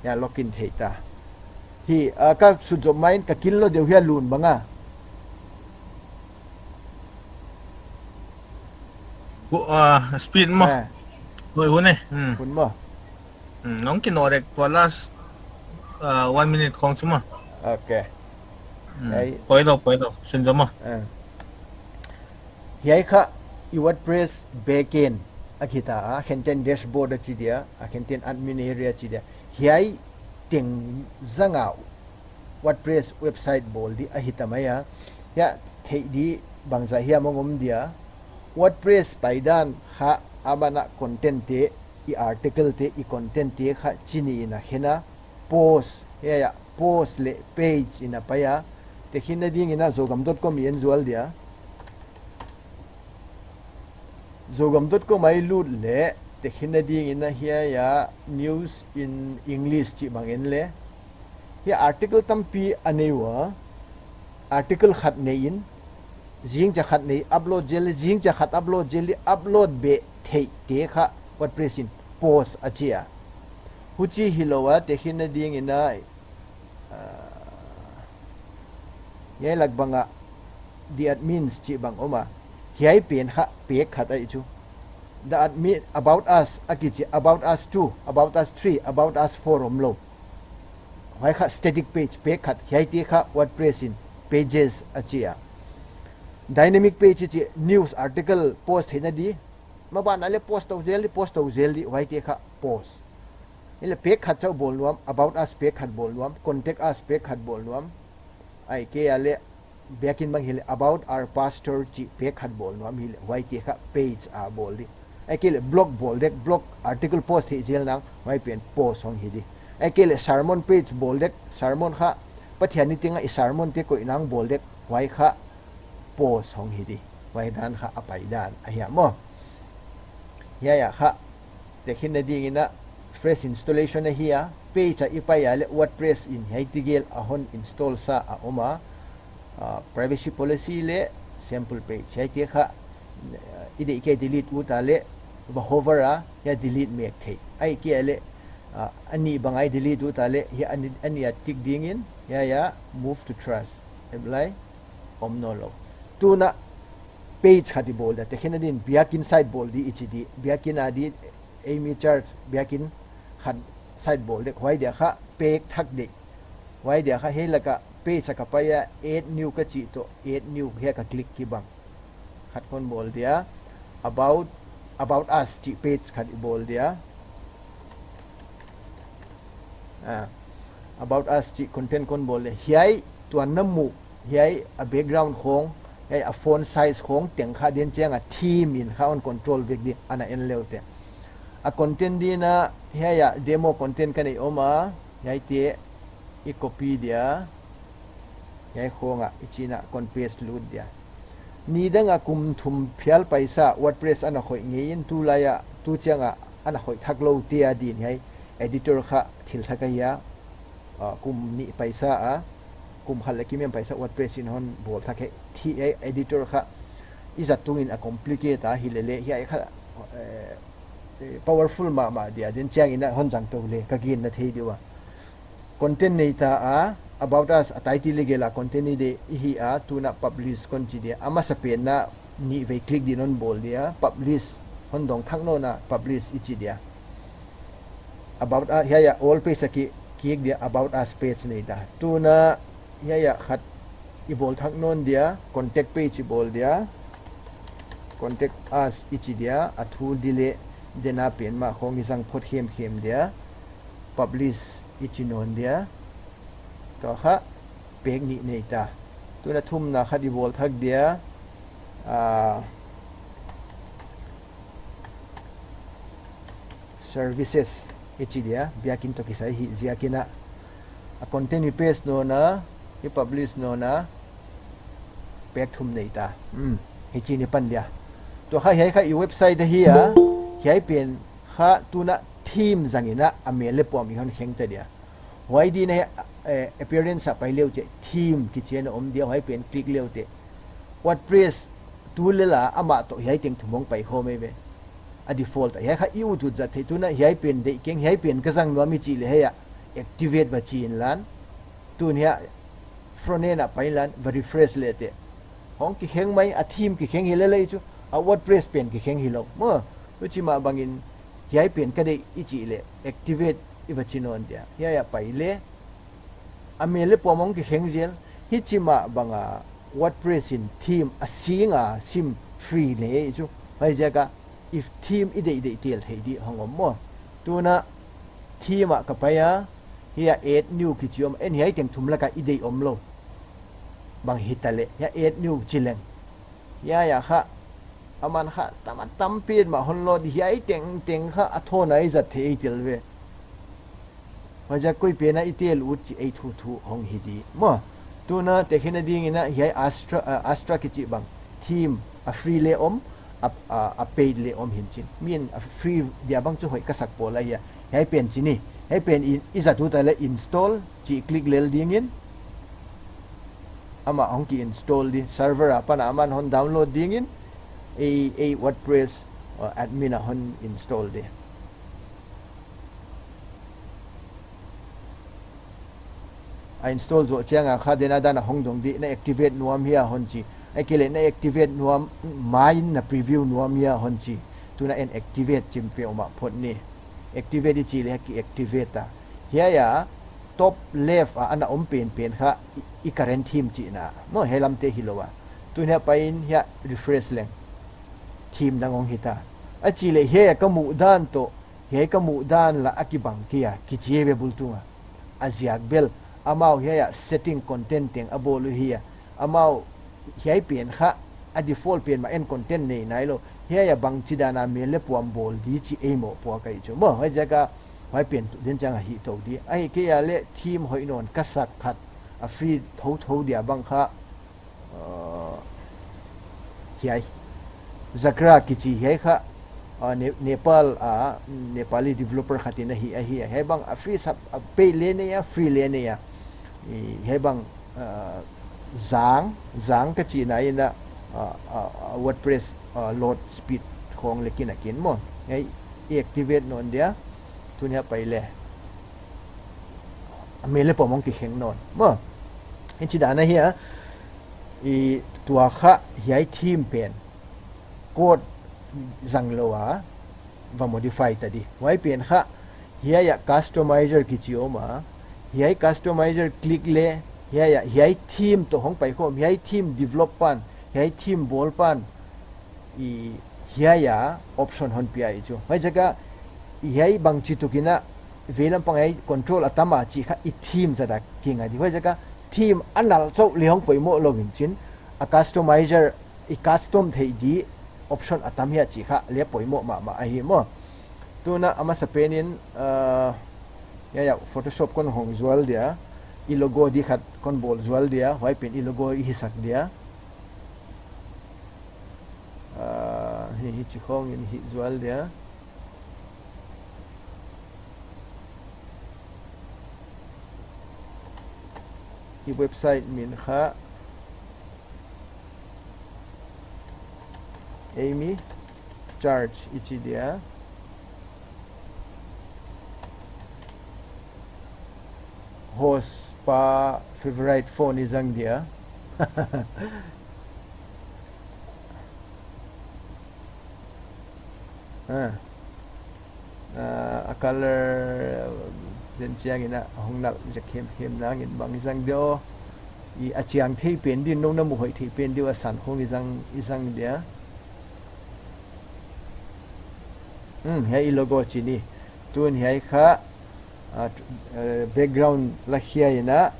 Ya, login thei ta. Hi, ah, ka sut zom mai in ka kin lou deuh hia lun bang a. Hu-, ah, speed maw. Ah. Hui, hun e. Hmm. Hun maw. Hmm, nong kino dek tua last, ah, one minute khong chu maw. Okay. Hmm. Ai. Poi lou, poi lou. Sun zom maw. Ah. Hiai kha i WordPress backend a hita a, khen ten dashboard a chi dia, a khen ten admin area chi dia. Hiai teng zang a WordPress website bawl di a hita mai a. Hiai theih di bangzah hiam a om dia. WordPress paidan kha a mana content te, i article te, i content te kha chi nih in a khen a, post, hiai a, post leh page in a pai a, tehkhinna ding in a zogam dot com i en zual dia. Zogam dot com a i lut leh, tehkhinna ding in a hiai a news in English chih bang en le. Hiai article tampi a nei ua, article khat nei in, zingchiang khat nei upload zel, zingchiang khat upload zel, upload beh theih te kha WordPress in post a chi a. Huchi hilou a, tehkhinna ding in a, ah, hiai lak bang a, the admins chih bang om a. Hiai pen kha page khat ahi chu. The admin, about us, a kichi, about us two, about us three, about us four om lou. Huai kha static page, page khat, hiaite kha WordPress in pages a chi a. Dynamic page chi news article post theihna di. Maban a leh post tou zel di, post tou zel di, huaite kha post. Hileh page khat chauh bawl nuam, about us page khat bawl nuam, contact us page khat bawl nuam. Ahihkeileh biakin bang hileh about our pastor chih page khat bawl nuam hileh, huaite kha page a bawl di. Ahihkeileh blog bawl dek, blog article post theih zel nang, huai pen post hong hi di. Ahihkeileh sermon page bawl dek, sermon kha, Pathian ni teng a i sermon te koih nang bawl dek, huai kha post hong hi di. Huai dan kha a paidan ahi a maw. Hiai a kha, tehkhinna ding in a fresh installation ahi a, page a i pai a leh WordPress in hiai tegel a hon install sa a om a, ah, privacy policy leh sample page. Hiaite kha, ah, i deih kei delete ut a leh va hover a, hiai delete mek theih. Ahihkeileh, ah, a nih bang a i delete ut a leh, hiai a nih, a nih a tick ding in, hiai a move to trash. Apply. Om nawnlou. Tuna page khat i bawl dia, tehkhinna ding in biakin site bawl di i chi di. Biakin a di Amy Church, biakin khat site bawl dek, huai dia kha page thak dek. Huai dia kha hiai lak a page a ka pai a, add new ka chih toh, add new hiai a ka click kibang. Khat kon bawl dia, about, about us chih page khat i bawl dia. Ah, about us chih content kon bawl dia. Hiai tuan na muh, hiai a background khong, hiai a font size khong, teng kha den chiang a theme in kha hon control vek di, ana en leu te. A content ding in a, hiai a demo content ka nei om a, hiaite i copy dia, hiai khong a, i chin a kon paste lut dia. Nidang a kum thum phial paisa WordPress ana khoih ngei in, tulai a, tu chiang a ana khoih thak lou te a ding hiai editor kha thil thak ahi a, ah, kum nih paisa a, kum khat leh kim hiam paisa WordPress in hon bawl thak hi, hiai editor kha i zat tung in a complicate a hilele, hiai kha, eh, eh, powerful mahmah dia, den chiang in a hon zang tou le, ka gen na thei di ua. Content nei ta a, about us a title i gel a content i deih i hi a, tuna publish kon chi dia. A masa pen na nih vei click ding in hon bawl dia, publish hon dong thak nawn a, publish i chi dia. About us, hiai a all page a ki, kik dia, about us page nei ta. Tuna hiai a khat i bawl thak nawn dia, contact page i bawl dia, contact us i chi dia, a thu di leh, dena pen mah khong i zang phot khemkhem dia, publish i chi nawn dia. Tua kha, pek nih nei ta. Tuna thumna khat i bawl thak dia, ah, services i chi dia, biakin toh kisai hi ziakin a, a content i paste nawn a, i publish nawn a, pek thum nei ta. Hmm, hichi ni pan dia. Tua kha hiai kha i website ahi a, hiai pen kha tuna theme zangin a, a mel le puam i hon kheng ta dia. Huai di'n a, eh, appearance a pai le uh chiah theme kichi ana om dia, huai pen click le uh teh. WordPress tu le la amah toh hiai teng thum hong pai khawm ei ve. A default a hiai kha i ut ut zat theih, tuna hiai pen deih keng, hiai pen ka zang nuam i chih leh hiai ah activate va chi inla. Tun hiai front end ah pai inla, va refresh le teh. Hong kikheng mai, a theme kikheng hi lel lei chu, a WordPress pen kikheng hilou. Maw, huchi mah bangin hiai pen ka deih i chih leh activate i va chi nawn dia. Hiai ah pai le, a mel le puam hong kikheng zel. Hichi mah banga WordPress in theme a sing a sim free le ei chu. Huaiziak a i theme i deih deih tel thei di hong om maw. Tuna theme ah ka pai a, hiai ah add new kichi om, en hiai teng thum laka i deih omlou bang hita leh, hiai ah add new chi leng. Hiai ah kha, aman kha tam a tam pen mah hon load, hiai teng teng kha a thawn a i zat theih ei tel ve. Huaiziak koi pen a i tel ut chih ei thu thu hong hi di. Maw, tuna tekhin a dingin a hiai Astra, ah, Astra kichi bang theme a free le om, a, a, a paid le om hi'n chin. Min a free dia bang chu hoih ka sak pawl ahi a. Hiai pen chi ni. Hiai pen i, i zat ut a leh install chih click lel dingin. Amah hong ki install di. Server apan a aman hon download dingin. Ei, ei WordPress, ah, admin a hon install di. A install zoh chiang a kha dena dan a hong dong di, na activate nuam hia hon chi. Ahihkeileh na activate nuam, main na preview nuam hia hon chi. Tuna en activate chim peuhmah phot ni. Activate i chih leh ki activate a. Hiai ah top left a ana om pen pen kha i, i current theme chihna. Maw, hiai lamte hilou a. Tun hiai ah pai in hiai ah refresh leng. Theme dang hong hita. A chih leh hiai ah ka muh dan toh, hiai ka muh dan la a kibang kei a, kichi ve bul tunga. A ziak bel, amau hiai ah setting content teng a bawl uhi a. Amau hiai pen kha, a default pen mah en content nei nailou. Hiai ah bangchi dan a mel le puam bawl di chih ei mohpuak ahi chu. Maw, huaiziak a, huai pen tu den chiang a hih tou di. Ahihkeileh theme hoih nawn ka sak khat, a free thotho dia bang kha, uh, hiai. Zagra kichi hiai kha, uh, Ne-, Nepal a, Nepali developer khat in a hih, a hih. Hiai bang a free sap, a paid le nei a, free le nei a. I, hiai bang, uh, zang, zang ka chihna in a, uh, uh, uh, WordPress, uh, load speed khong leh kin a kin maw. Hiai i activate nawn dia, tun hiai ah pai le. A mel le puam hong kikheng nawn. Maw. Hichi dan ahi a, i tua kha hiai theme pen. Code zang lou a, va modify ta di. Huai pen kha, hiai ah customizer kichi om a. Hiai customizer click le, hiai ah, hiai theme toh hong pai khawm, hiai theme develop pan, hiai theme bawl pan. I hiai ah option hon pia i chu. Huaiziak a i hiai bangchi tuk in a veilam pang hiai control a tam a chih kha i theme zat a kinga di. Huaiziak a theme a nal chauh leh hong poimoh lou hi'n chin. A customizer i custom theih di option a tam hia chih kha leh poimoh mahmah ahi maw. Tuna a masapen in, uh, hiai ah Photoshop kon hong zual dia. I logo di khat kon bawl zual dia. Huai pen i logo i hisak dia. Ah, hi, hichi khong in hih zual dia. I website min kha Amy Church i chi dia. Host pa favorite phone i zang dia. Ah. Ah, a color, uh, den chiang in a hong nal zek khemkhem nangin bang i zang dia. I a chiang thei pen di, nou na mu hoih thei pen di, a san khong i zang, i zang dia. Hmm, hiai i logo chi ni. Tun hiai kha, ah, t-, eh, background la khia in a,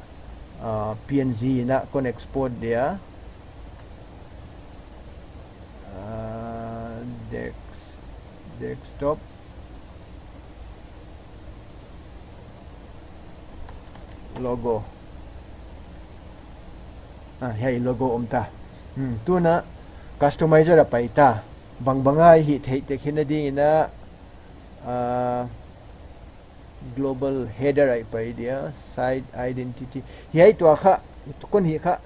uh, P N G in a kon export dia. Uh, dex, desktop logo. Ah, hiai logo om ta. Hmm, tuna customizer a pai ta. Bangbang a i hih theih tekhinna dingin a, ah, global header ah i pai dia, site identity. Hiai tua kha, kon hih kha,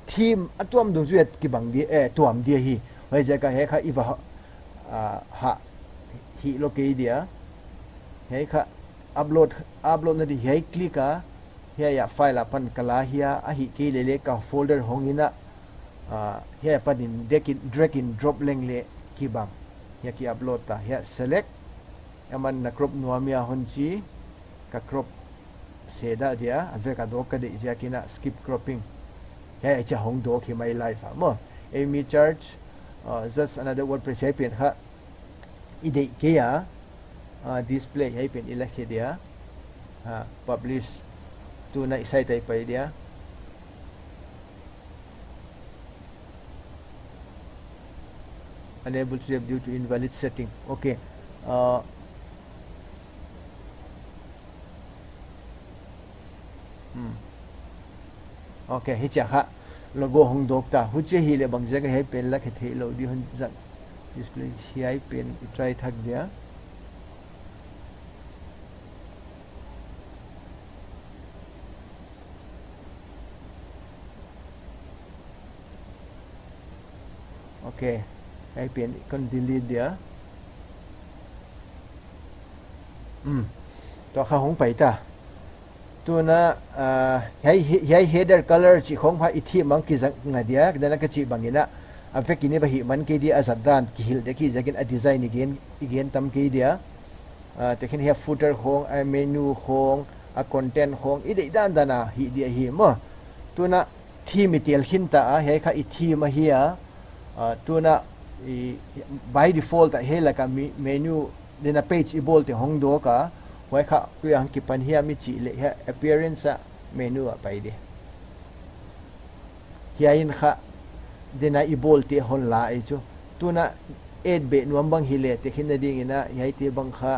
theme a tuam dungzui a kibang dia, eh, tuam dia hi. Huaiziak a hiai kha i va, ah, hih lou kei dia. Hiai kha upload, upload na di hiai click a, hiai a file apan ka la hia, ahihkeileh ka folder hong in a, ah, hiai apan in drag in, drag in drop leng leh kibang. Hiai ki upload ta, hiai select, aman na crop nuam ia hon chi, ka crop se dah dia, a vek a dawk ka deih ziakin a skip cropping. Hiai chia hong dawk hi mai live a maw. Amy Church, uh, just another WordPress hiai pen kha i deih kei a, uh, display hiai pen i la khe dia, uh, publish, tuna i site ah i pai dia. Unable to save due to invalid setting. Okay. Uh, hmm. Okay, hichia kha logo hong dawk ta. Huchia hileh bangziak a hiai pen la khe theih lou di hon zang. Display hiai pen i try thak dia. Okay, hiai pen kon delete dia. Hmm. Tua kha hong pai ta. Tuna, ah, hiai, hiai header color chih khong kha i theme ah kizang a dia, dan a ka chih bangin a, a vekin i va hih man kei dia, a zat dan kihilh dek hi ziakin a design i gen, i gen tam kei dia. Ah, tekhin hiai footer khong, a menu khong, a content khong, i deih dandan a hih dia hi maw. Tuna theme i tel khin ta a, hiai kha i theme ahi a. Ah, tuna i, by default a hiai laka mi-, menu, dan a page i bawl teng hong dawk a, huai kha koi a hong kipan hiam i chih leh hiai appearance a menu ah pai di. Hiai in kha dan a i bawlte hon la ei chu. Tuna add beh nuam bang hileh tekhinna dingin a, hiaite bang kha,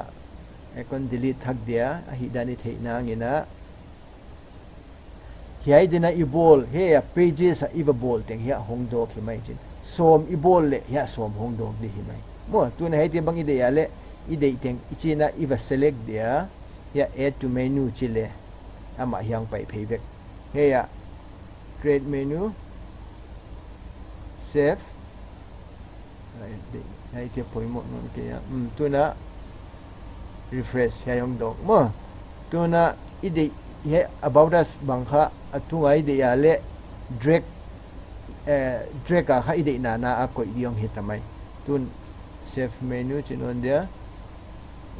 eh, kon delete thak dia, a hih dan i theih nangin a. Hiai dan a i bawl, hiai a pages a i va bawl teng hiai hong dawk hi mai chin. Sawm i bawl leh hiai sawm hong dawk di hi mai. Maw, tuna hiaite bang i deih a leh, i deih teng i chih in a i va select dia, hiai add to menu chi leh, amah hiai hong pai phei vek. Hiai a create menu, save. Hiai, hiaite poimoh nawn kei a. Hmm, tuna refresh, hiai hong dawk maw. Tuna i deih, hiai about us bang kha a tung a i deih a leh drag, eh, drag a kha i deihna na a koih di hong hi ta mai. Tun save menu chi nawn dia.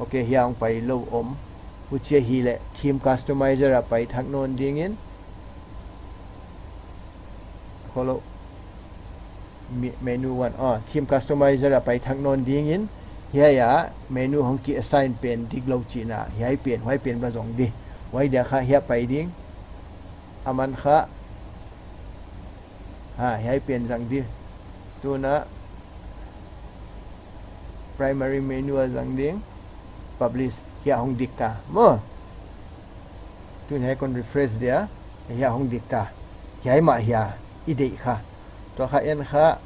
Okay, hiai hong pai lou om. Huchia hileh theme customizer a pai thak nawn dingin. Kholo. Me-, menu one. Ah, theme customizer a pai thak nawn dingin. Hiai a menu hong ki assign pen dik lou chihna. Hiai pen, huai pen va zong di. Huai dia kha hiai pai ding. Aman kha. Ha, hiai pen zang di. Tuna primary menu a zang ding. Publish. Hiai hong dik ta. Maw. Tun hiai kon refresh dia. Hiai hong dik ta. Hiai mah hiai i deih kha. Tua kha en kha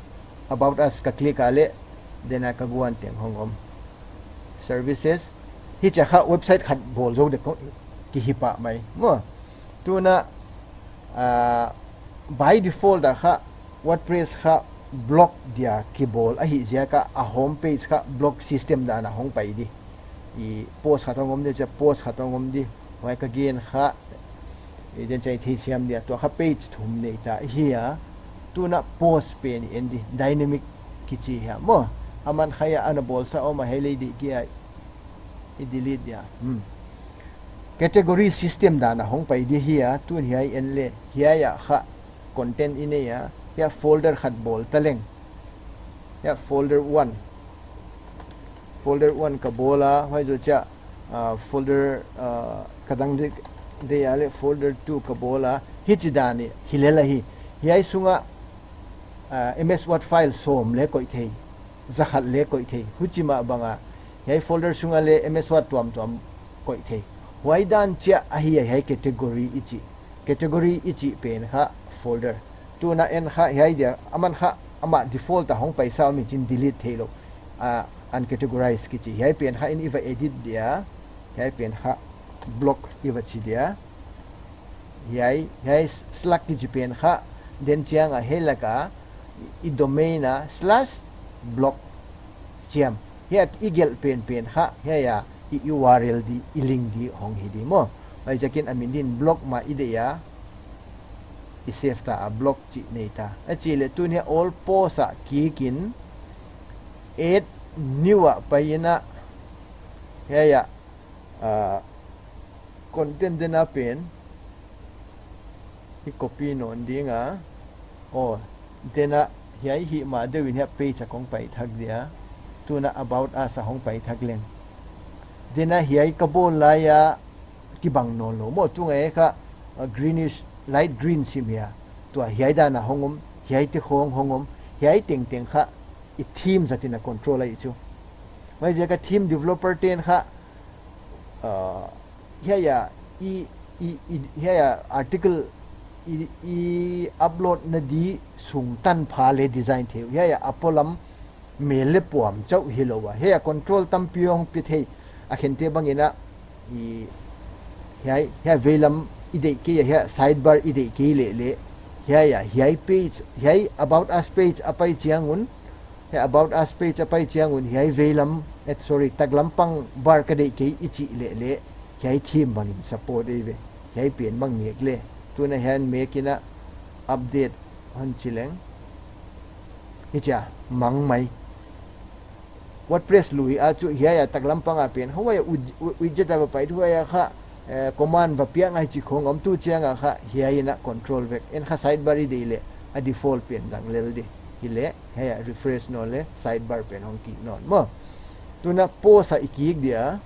about us ka click a leh dan a ka guan teng hong om. Services. Hichia kha website khat bawl zou dek ki hi pah mai. Maw. Tuna, ah, by default a kha WordPress kha blog dia kibawl ahih ziak a a home page kha blog system dan a hong pai di. I post khat hong om di, chia post khat hong om di. Huai ka gen kha, i den chai thei siam dia, tua kha page thum nei ta hi a. Tuna post pen i en di, dynamic kichi hi a. Maw, aman kha hiai a ana bawlsa om a hiai leh i deih kei a i delete dia. Hmm. Category system dan a hong pai di hi a, tun hiai en leh, hiai a kha content i nei a, hiai folder khat bawl ta leng. Hiai folder one. Folder one ka bawl a, huai zoh chia, ah, folder, ah, ka dang deih, deih a leh folder two ka bawl a, Hichi dan hi lel ahi. Hiai sunga, ah, M S Word file sawm le koih thei, zakhat le koih thei. Huchi mah banga hiai folder sunga le M S Word tuamtuam koih thei. Huai dan chiah ahi a hiai category i chih. Category i chih pen kha folder. Tuna en kha hiai dia, aman kha amah default a hong paisa om in chin delete theilou. Ah, uncategorized kichi. Hiai pen kha in i va edit dia. Hiai pen kha blog i va chi dia. Hiai, hiai s-, slash kichi pen kha, den chiang a hiai laka i domain a slash blog chiam. Hiai i gelh penpen kha, hiai a i U R L di, i link di hong hi di maw. Huaiziakin a min din blog mah i deih a, i save ta a blog chih nei ta. A chih leh tun hiai all post ah kik in, add new ah pai in a, hiai a, ah, content den a pen i copy nawn ding a. Aw, den a hiai hih mah deuh in hiai page a kong pai thak dia. Tuna about us a hong pai thak leng. Den a hiai ka bawl lai a kibang nawnlou maw, tunga e kha, ah, greenish, light green sim hia. Tua hiai dan a hong om, hiai te khong hong om, hiai tengteng kha i theme zat in a control ahi chu. Huaiziak a theme developer ten kha, ah, hiai a, i, i, i, hiai a article i, i upload na di sung tanpha le design thei uh. Hiai a a polam mel le puam chauh hilou a. Hiai a control tampi hong pi thei. A khente bang in a, i, hiai, hiai veilam i deih kei a, hiai sidebar i deih kei leh leh. Hiai a, hiai page, hiai about us page a pai chiang un, hiai about us page a pai chiang un, hiai veilam, eh, sorry, taklam pang bar ka deih kei i chih leh leh, hiai theme bang in support ei ve. Hiai pen bang mek le. Tuna hiai mek in a update hon chi leng. Hichia, mang mai. WordPress lui a chu hiai a taklam pang a pen. Huai a wid-, wi-, widget a va pai huai a kha, eh, command va piak ngai chi khong om tu chiang a kha hiai in a control vek. En kha sidebar i deih leh a default pen zang lel di. Hileh, hiai a refresh nawn leh sidebar pen hong kik nawn maw. Tuna post a i kik dia,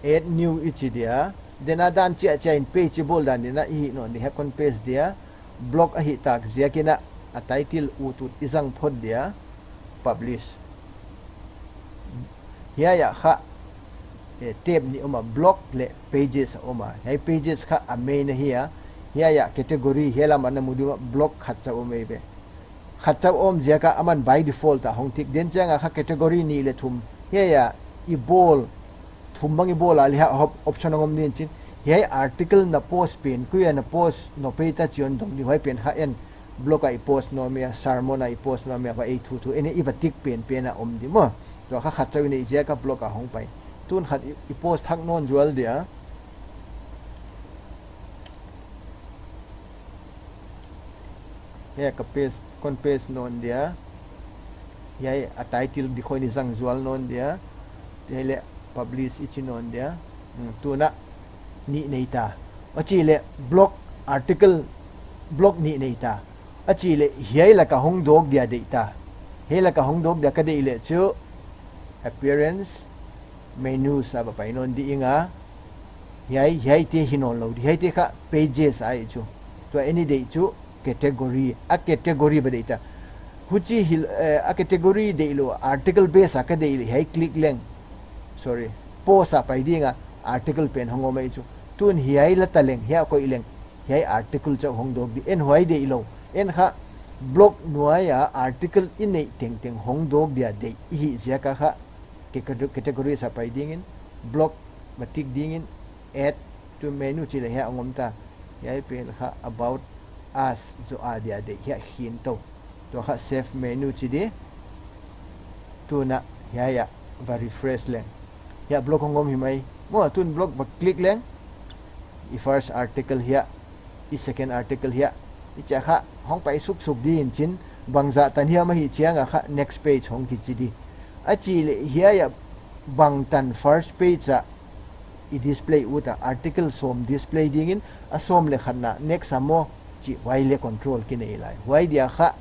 add new i chi dia, den a dan chiahchiah in page i bawl dan din a i hih nawn di hiai kon paste dia, blog ahih tak ziak in a, a title utut i zang phot dia, publish. Hiai a kha, eh, tab nih om a, blog leh pages a om a. Hiai pages kha a main ahi a. Hiai a category hiai lam a na mu di maw, blog khat chauh om ei ve. Khat chauh om ziak a aman by default a hong tick. Den chiang a kha category nih leh thum. Hiai a i bawl, thum bang i bawl a leh hiai a hop option hong om din chin. Hiai article na post pen, koi a na post nop ei ta chih hon dong di, huai pen kha en. Blog a i post nawn mia, sermon a i post nawn mia, huai ei thuthu, en i va tick penpen a om di maw. Tua kha khat chauh i neih ziak a blog a hong pai. Tun khat i, i post thak nawn zual dia. Hiai ka paste, kon paste nawn dia. Hiai a title di khong i zang zual nawn dia. Hiai leh publish i chi nawn dia. Hmm, tuna nih nei ta. A chih leh blog article, blog nih nei ta. A chih leh hiai laka hong dawk dia deih ta. Hiai laka hong dawk dia ka deih leh chu appearance menus a va pai nawn di ing a. Hiai, hiai te hi nawnlou di. Hiai te kha pages ahi chu. Tua en i deih chu category, a category va deih ta. Huchi hi, eh, a category deih lou, article base a ka deih leh hiai click leng. Sorry, post a pai ding a, article pen hong om ei chu. Tun hiai la ta leng, hiai koih leng, hiai article chauh hong dawk di. En huai deih lou. En kha blog nuai a article i neih tengteng hong dawk dia deih i hih ziak a kha, cate-, categories a pai ding in, blog va tick ding in, add to menu chi leh hiai hong om ta. Hiai pen kha about us zaw a dia deih hiai khin tou. Tua kha save menu chi di. Tuna hiai a va refresh leng. Hiai blog hong om hi mai. Maw, tun blog va click leng. I first article hiai, i second article hiai. I chia kha hong pai suksuk di in chin, bangzah tan hiam ahih chiang a kha next page hong kichi di. A chih leh hiai a bangtan first page a i display ut a, article sawm display ding in, a sawm leh khatna next a maw, chih huai leh control ki nei lai. Huai dia kha,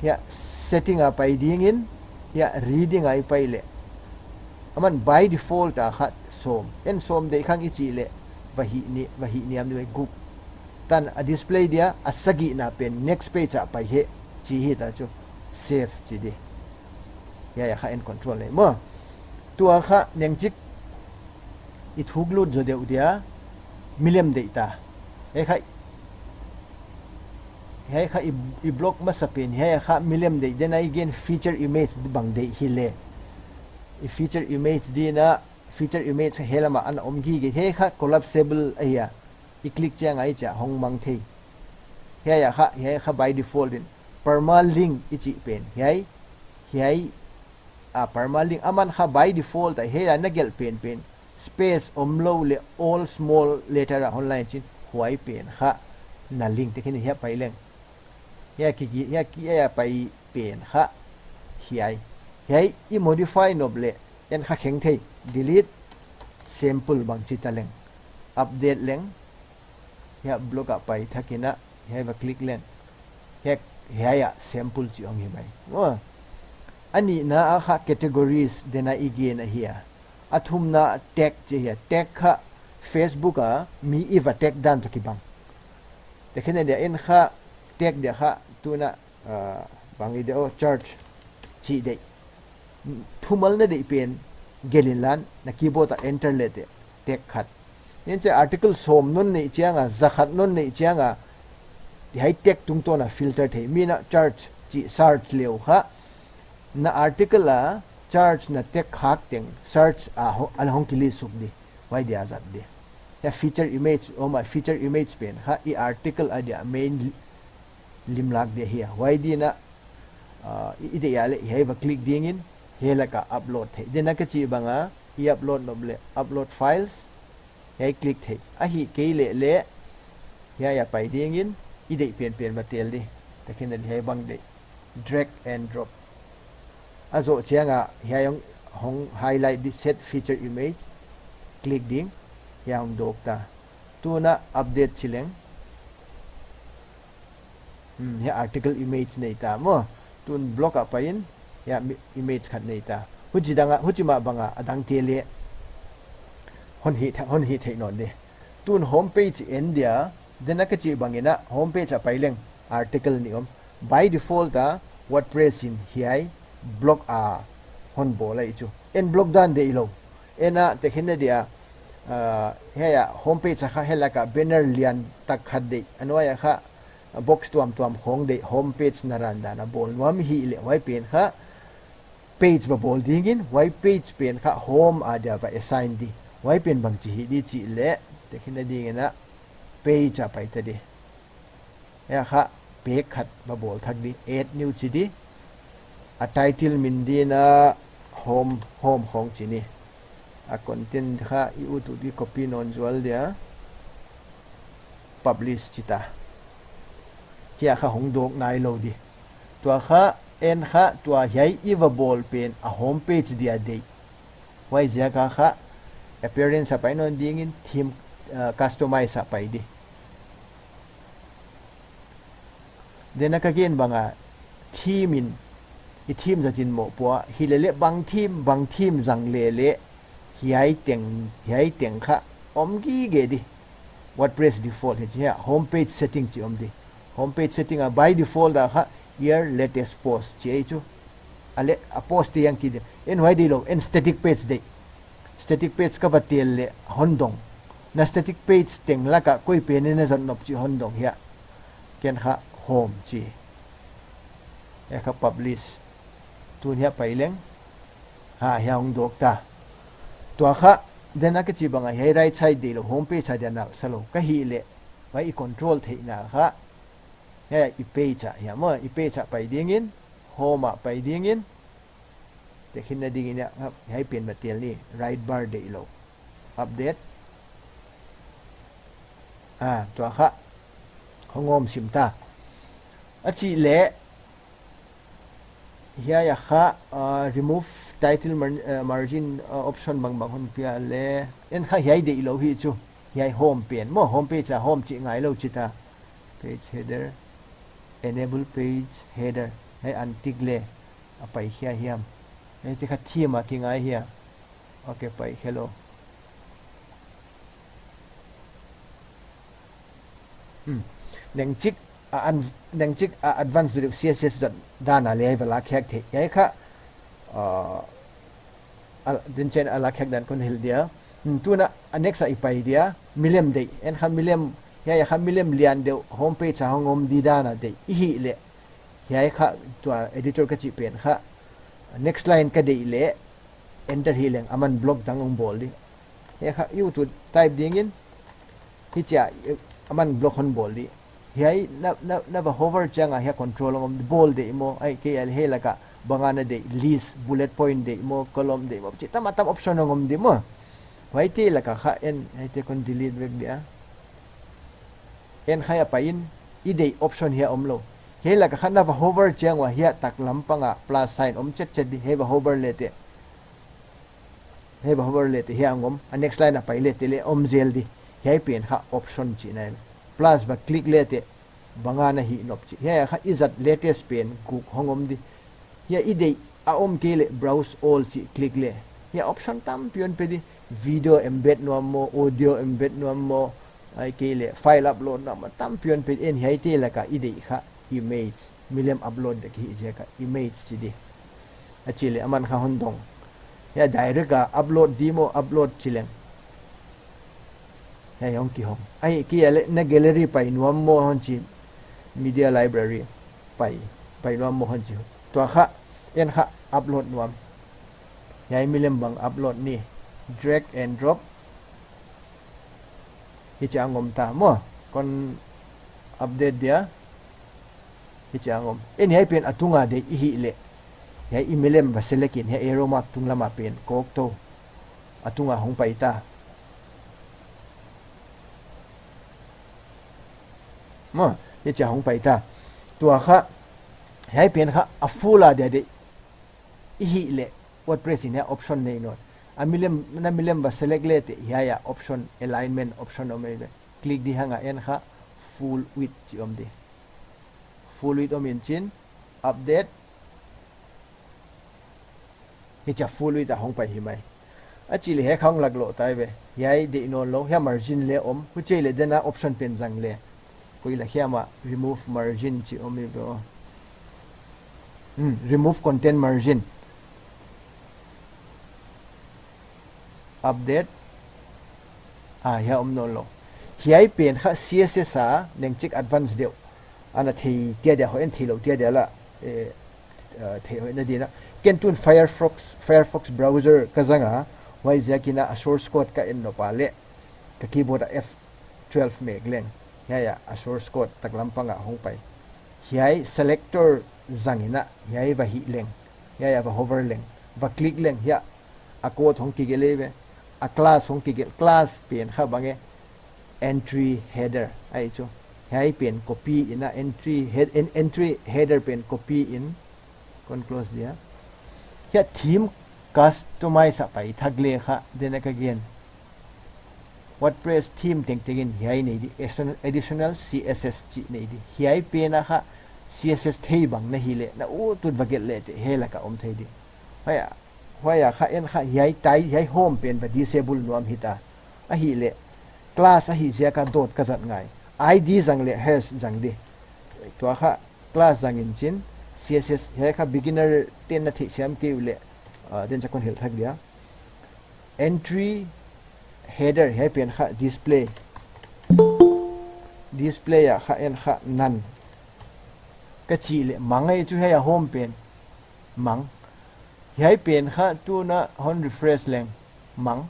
hiai setting a pai ding in, hiai reading a i pai leh. Aman by default a kha sawm. En sawm deih khang i chih leh, va hih ni, va hih niam di, guk. tan a display dia, a sagihna pen next page ah pai hi, chi hita chu. Save chi di. Hiai a kha en control nei maw. Tua kha neng chik i thuk lut zaw deuh dia, milem deih ta. Hiai kha, hiai kha i, i block masa pen, hiai a kha milem deih, then i gen feature image bang deih hi le. I feature image dina, feature image hiai lama ana om gige, hiai kha collapsible ahi a. I click chiang a i chia hong mang thei. Hiai a kha, hiai kha by default in permalink i chih pen. Hiai, hiai a permalink aman kha by default a, hiai a na gelh pen pen space omlou le all small letter a hon line chin, huai pen kha na link te khin hiai pai leng. Hiai ki, hiai ki, hiai a pai pen kha hiai. Hiai i modify nop le en kha kheng thei. Delete, sample bang chi ta leng. Update leng. Hiai block ah pai thak in a, hiai va click leng. Hiai, hiai a sample chi hong hi mai. Maw. A nihna a kha categories dena i gen ahi a. A thumna tag chi hi a. Tag kha Facebook a mi i va tag dan toh kibang. Tekhin a dia en kha tag dia kha tuna, ah, bang i dia o church chi deih. Thumal na deih pen gelh in lan na keyboard a enter le te, tag khat. Nin che article sawm non neih chiang a, za khat non neih chiang a, hiai tag tungtawn a filter thei. Min a church chi search le uh kha, na article a church na tag khak teng search a ho-, a hong ki list suk di. Huai dia zat di. Hiai feature image, om a feature image pen kha i article a dia main limlak dia hi a. Huai dina, ah, i, i deih a le hiai va click dingin, hiai laka upload thei. Dena ka chih banga, i upload nop le upload files, hiai click thei. Ahihkei le le, hiai a pai dingin, i deih pen pen va tel di. Tekhin a di hiai bang deih. Drag and drop. A zoh chiang a, hiai hong, hong highlight di set feature image. Click ding, hiai hong dawk ta. Tuna update chi leng. Hmm, hiai article image nei ta maw. Tun block a pai in, hiai mi-, image khat nei ta. Huchi dang a, huchi mah banga, a dang te le. Hon hi tha-, hon hi thei non di. Tun home page en dia, dena ka chih bangin a, home page a pai leng, article ni om. By default a, WordPress in hiai block a hon bawl ahi chu. En block dan deih lou. En a tekhin a dia, ah, hiai a home page a kha hiai laka banner lian tak khat deih. A nuai a kha box tuamtuam khong deih home page na ran dan a bawl nuam hi le huai pen kha page va bawl dingin huai page pen kha home a dia va assign di. Huai pen bang chi hi di chih le tekhin a dingin a page a pai ta di. Hiai kha page khat va bawl thak di, add new chi di. A title min dina home, home khong chi ni. A content kha i ut ut di copy nawn zual dia. Publish chi ta. Hiai kha hong dawk nailou di. Tua kha, en kha, tua hiai i va bawl pen a home page dia deih. Huaiziak a kha appearance a pai nawn dingin theme, uh, customize a pai di. Dena ka gen banga theme in, i theme zat in mohpuak, hi le le bang theme, bang theme zang le le, hiai teng, hiai teng kha om gige di. WordPress default hi chi hiai, home page setting chi om di. Home page setting a by default a kha, your latest post chi ei chu. A le, a post te yang ki di. En huai deih lou, en static page deih. Static page ka va tel le hon dong. Na static page teng laka koi pen na zat nop chi hon dong hiai. Ken kha home chi. Hiai kha publish. Tun hiai pai leng. Ha, hiai hong dawk ta. Tua kha, dena ka chih banga hiai right side deih lou, home page a dia nak sa lou. Ka hih le, huai i control theihna kha. Hiai i page a, hiai maw, i page a pai dingin, home a pai dingin. Tekhin a dingin hiai, hiai pen va tel ni, right bar deih lou. Update. Ah, tua kha. Hong om sim ta. A chih le. Hiai a kha, ah, remove title mar-, ah, margin, ah, option bangbang hon pia le. En kha hiai deih lou hi chu. Hiai home pen. Maw home page a home chih ngai lou chi ta. Page header. Enable page header. Hiai an tick le. A pai khia hiam. Hiai te kha theme a ki ngai hia. Ok, pai khe lou. Hmm. Nengchik a an, nengchik a advance deuh C S S zat dan a leh hiai va lakkhiak thei. Hiai kha, uh, a, din chen a lakkhiak dan kon hilh dia. Hmm, tuin a next a i pai dia, milem deih. En kha milem, hiai kha milem lian deuh homepage a hong om di dan a deih. I hih leh. Hiai kha tua editor ka chih pen kha. Next line ka deih leh, enter hi leng, aman block dang hong bawl di. Hiai kha i ut type dingin, hichia, eh, aman block hon bawl di. Hiai na, na, na va hover chiang a hiai control hong om di, bold deih maw, ahihkeileh hiai laka bang a na deih, list, bullet point deih maw, column deih maw, chih tam a tam option hong om di maw. Huaite laka kha en, hiaite kon delete vek dia. En kha hiai a pai in, i deih option hiai a om lou. Hiai laka kha na va hover chiang ua hiai taklam pang a plus sign om chetchet di, hiai va hover leh teh. Hiai va hover leh teh hiai hong om, a next line a pai leh teh leh om zel di. Hiai pen kha option chihna ahi. Plus va click leh teh, bang a na hih nop chih. Hiai kha i zat latest pen guk hong om di. Hiai i deih a om kei leh browse all chih click leh. Hiai option tampi hon pe di, video embed nuam maw, audio embed nuam maw, ahihkeileh file upload nuam maw, tampi hon pe di. En hiaite laka i deih kha image. Milem upload dek hi ziak a image chi di. A chih leh aman kha hon dong. Hiai direct a upload di maw, upload chi leng. Hiai hong kihong. Ahihkeileh na gallery pai nuam maw hon chi. Media library pai, pai nuam maw hon chi. Tua kha, en kha upload nuam. Hiai milem bang upload ni. Drag and drop. Hichia hong om ta maw. Kon update dia. Hichia hong om. En hiai pen a tung a deih i hih leh. Hiai i milem va select in hiai arrow mark tunglam a pen kawk tou. A tung a hong pai ta. Maw, hichia hong pai ta. Tua kha, hiai pen kha a full a dia deih i hih leh WordPress in hiai option nei nawn. A milem, na milem va select leh teh hiai a option, alignment option om ei ve. Click di hang a en kha full width chi om di. Full width om in chin, update. Hichia full width a hong pai hi mai. A chih leh hiai kha hong lak loh ta ei ve. Hiai deih nawn lou, hiai margin leh om, huchi leh den a option pen zang leh. Koi la hiam a remove margin chi om ei ve. Hmm, remove content margin. Update. Ah, hiai om nawn lou. Hiai pen kha C S S a nengchik advance deuh. Ana thei tia dia, hon en theilou tia dia la. Eh, eh, thei hoihna dingin. Ken tun Firefox, Firefox browser ka zang a. Huaiziakin a source code ka en nop a leh. Ka keyboard a F twelve mek leng. Hiai a source code taklam pang a hong pai. Hiai selector zang in a, hiai va hih leng. Hiai a va hover leng. Va click leng hiai a code hong kigelh ei ve. A class hong kigelh, class pen kha bang e, entry header ahi chu. Hiai pen copy in a entry head, en-, entry header pen copy in. Kon close dia. Hiai theme customize a pai thak leh kha, den a ka gen. WordPress theme tengteng in hiai nei di, addition-, additional C S S chih nei di. Hiai pen a kha C S S thei bang na hih leh, na ut ut va gelh leh teh, hiai laka om thei di. Huai a, huai a kha en kha hiai tai, hiai home pen va disable nuam hita. Ahih leh, class ahih ziak a dot ka zat ngai. I D zang leh hash zang di. Tua kha class zang in chin, C S S hiai kha beginner ten na theihsiam kei uleh, ah, den cha kon hilh thak dia. Entry header hiai pen kha display. Display a kha en kha none. Ka chih leh mang ahi chu hiai a home pen. Mang. Hiai pen kha tun a hon refresh leng. Mang.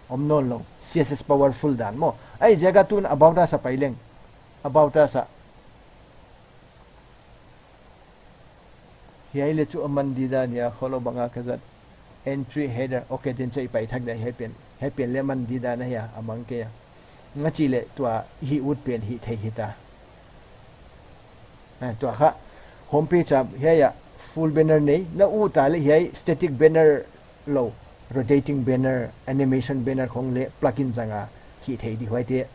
Om nawn lou. C S S powerful dan maw. Ahih ziak a tun About Us a pai leng. About Us a. Hiai leh chu a man di dan hia, khollou bang a ka zat. Entry header, ok, den cha i pai thak dia hiai pen. Hiai pen leh man di dan a hia, a mang kei a. Nga chih leh tua hih ut pen hih thei hita. Ah, tua kha, home page a hiai a full banner nei, na ut a leh hiai static banner lou, rotating banner, animation banner khong leh plugin zang a hih thei di huaite,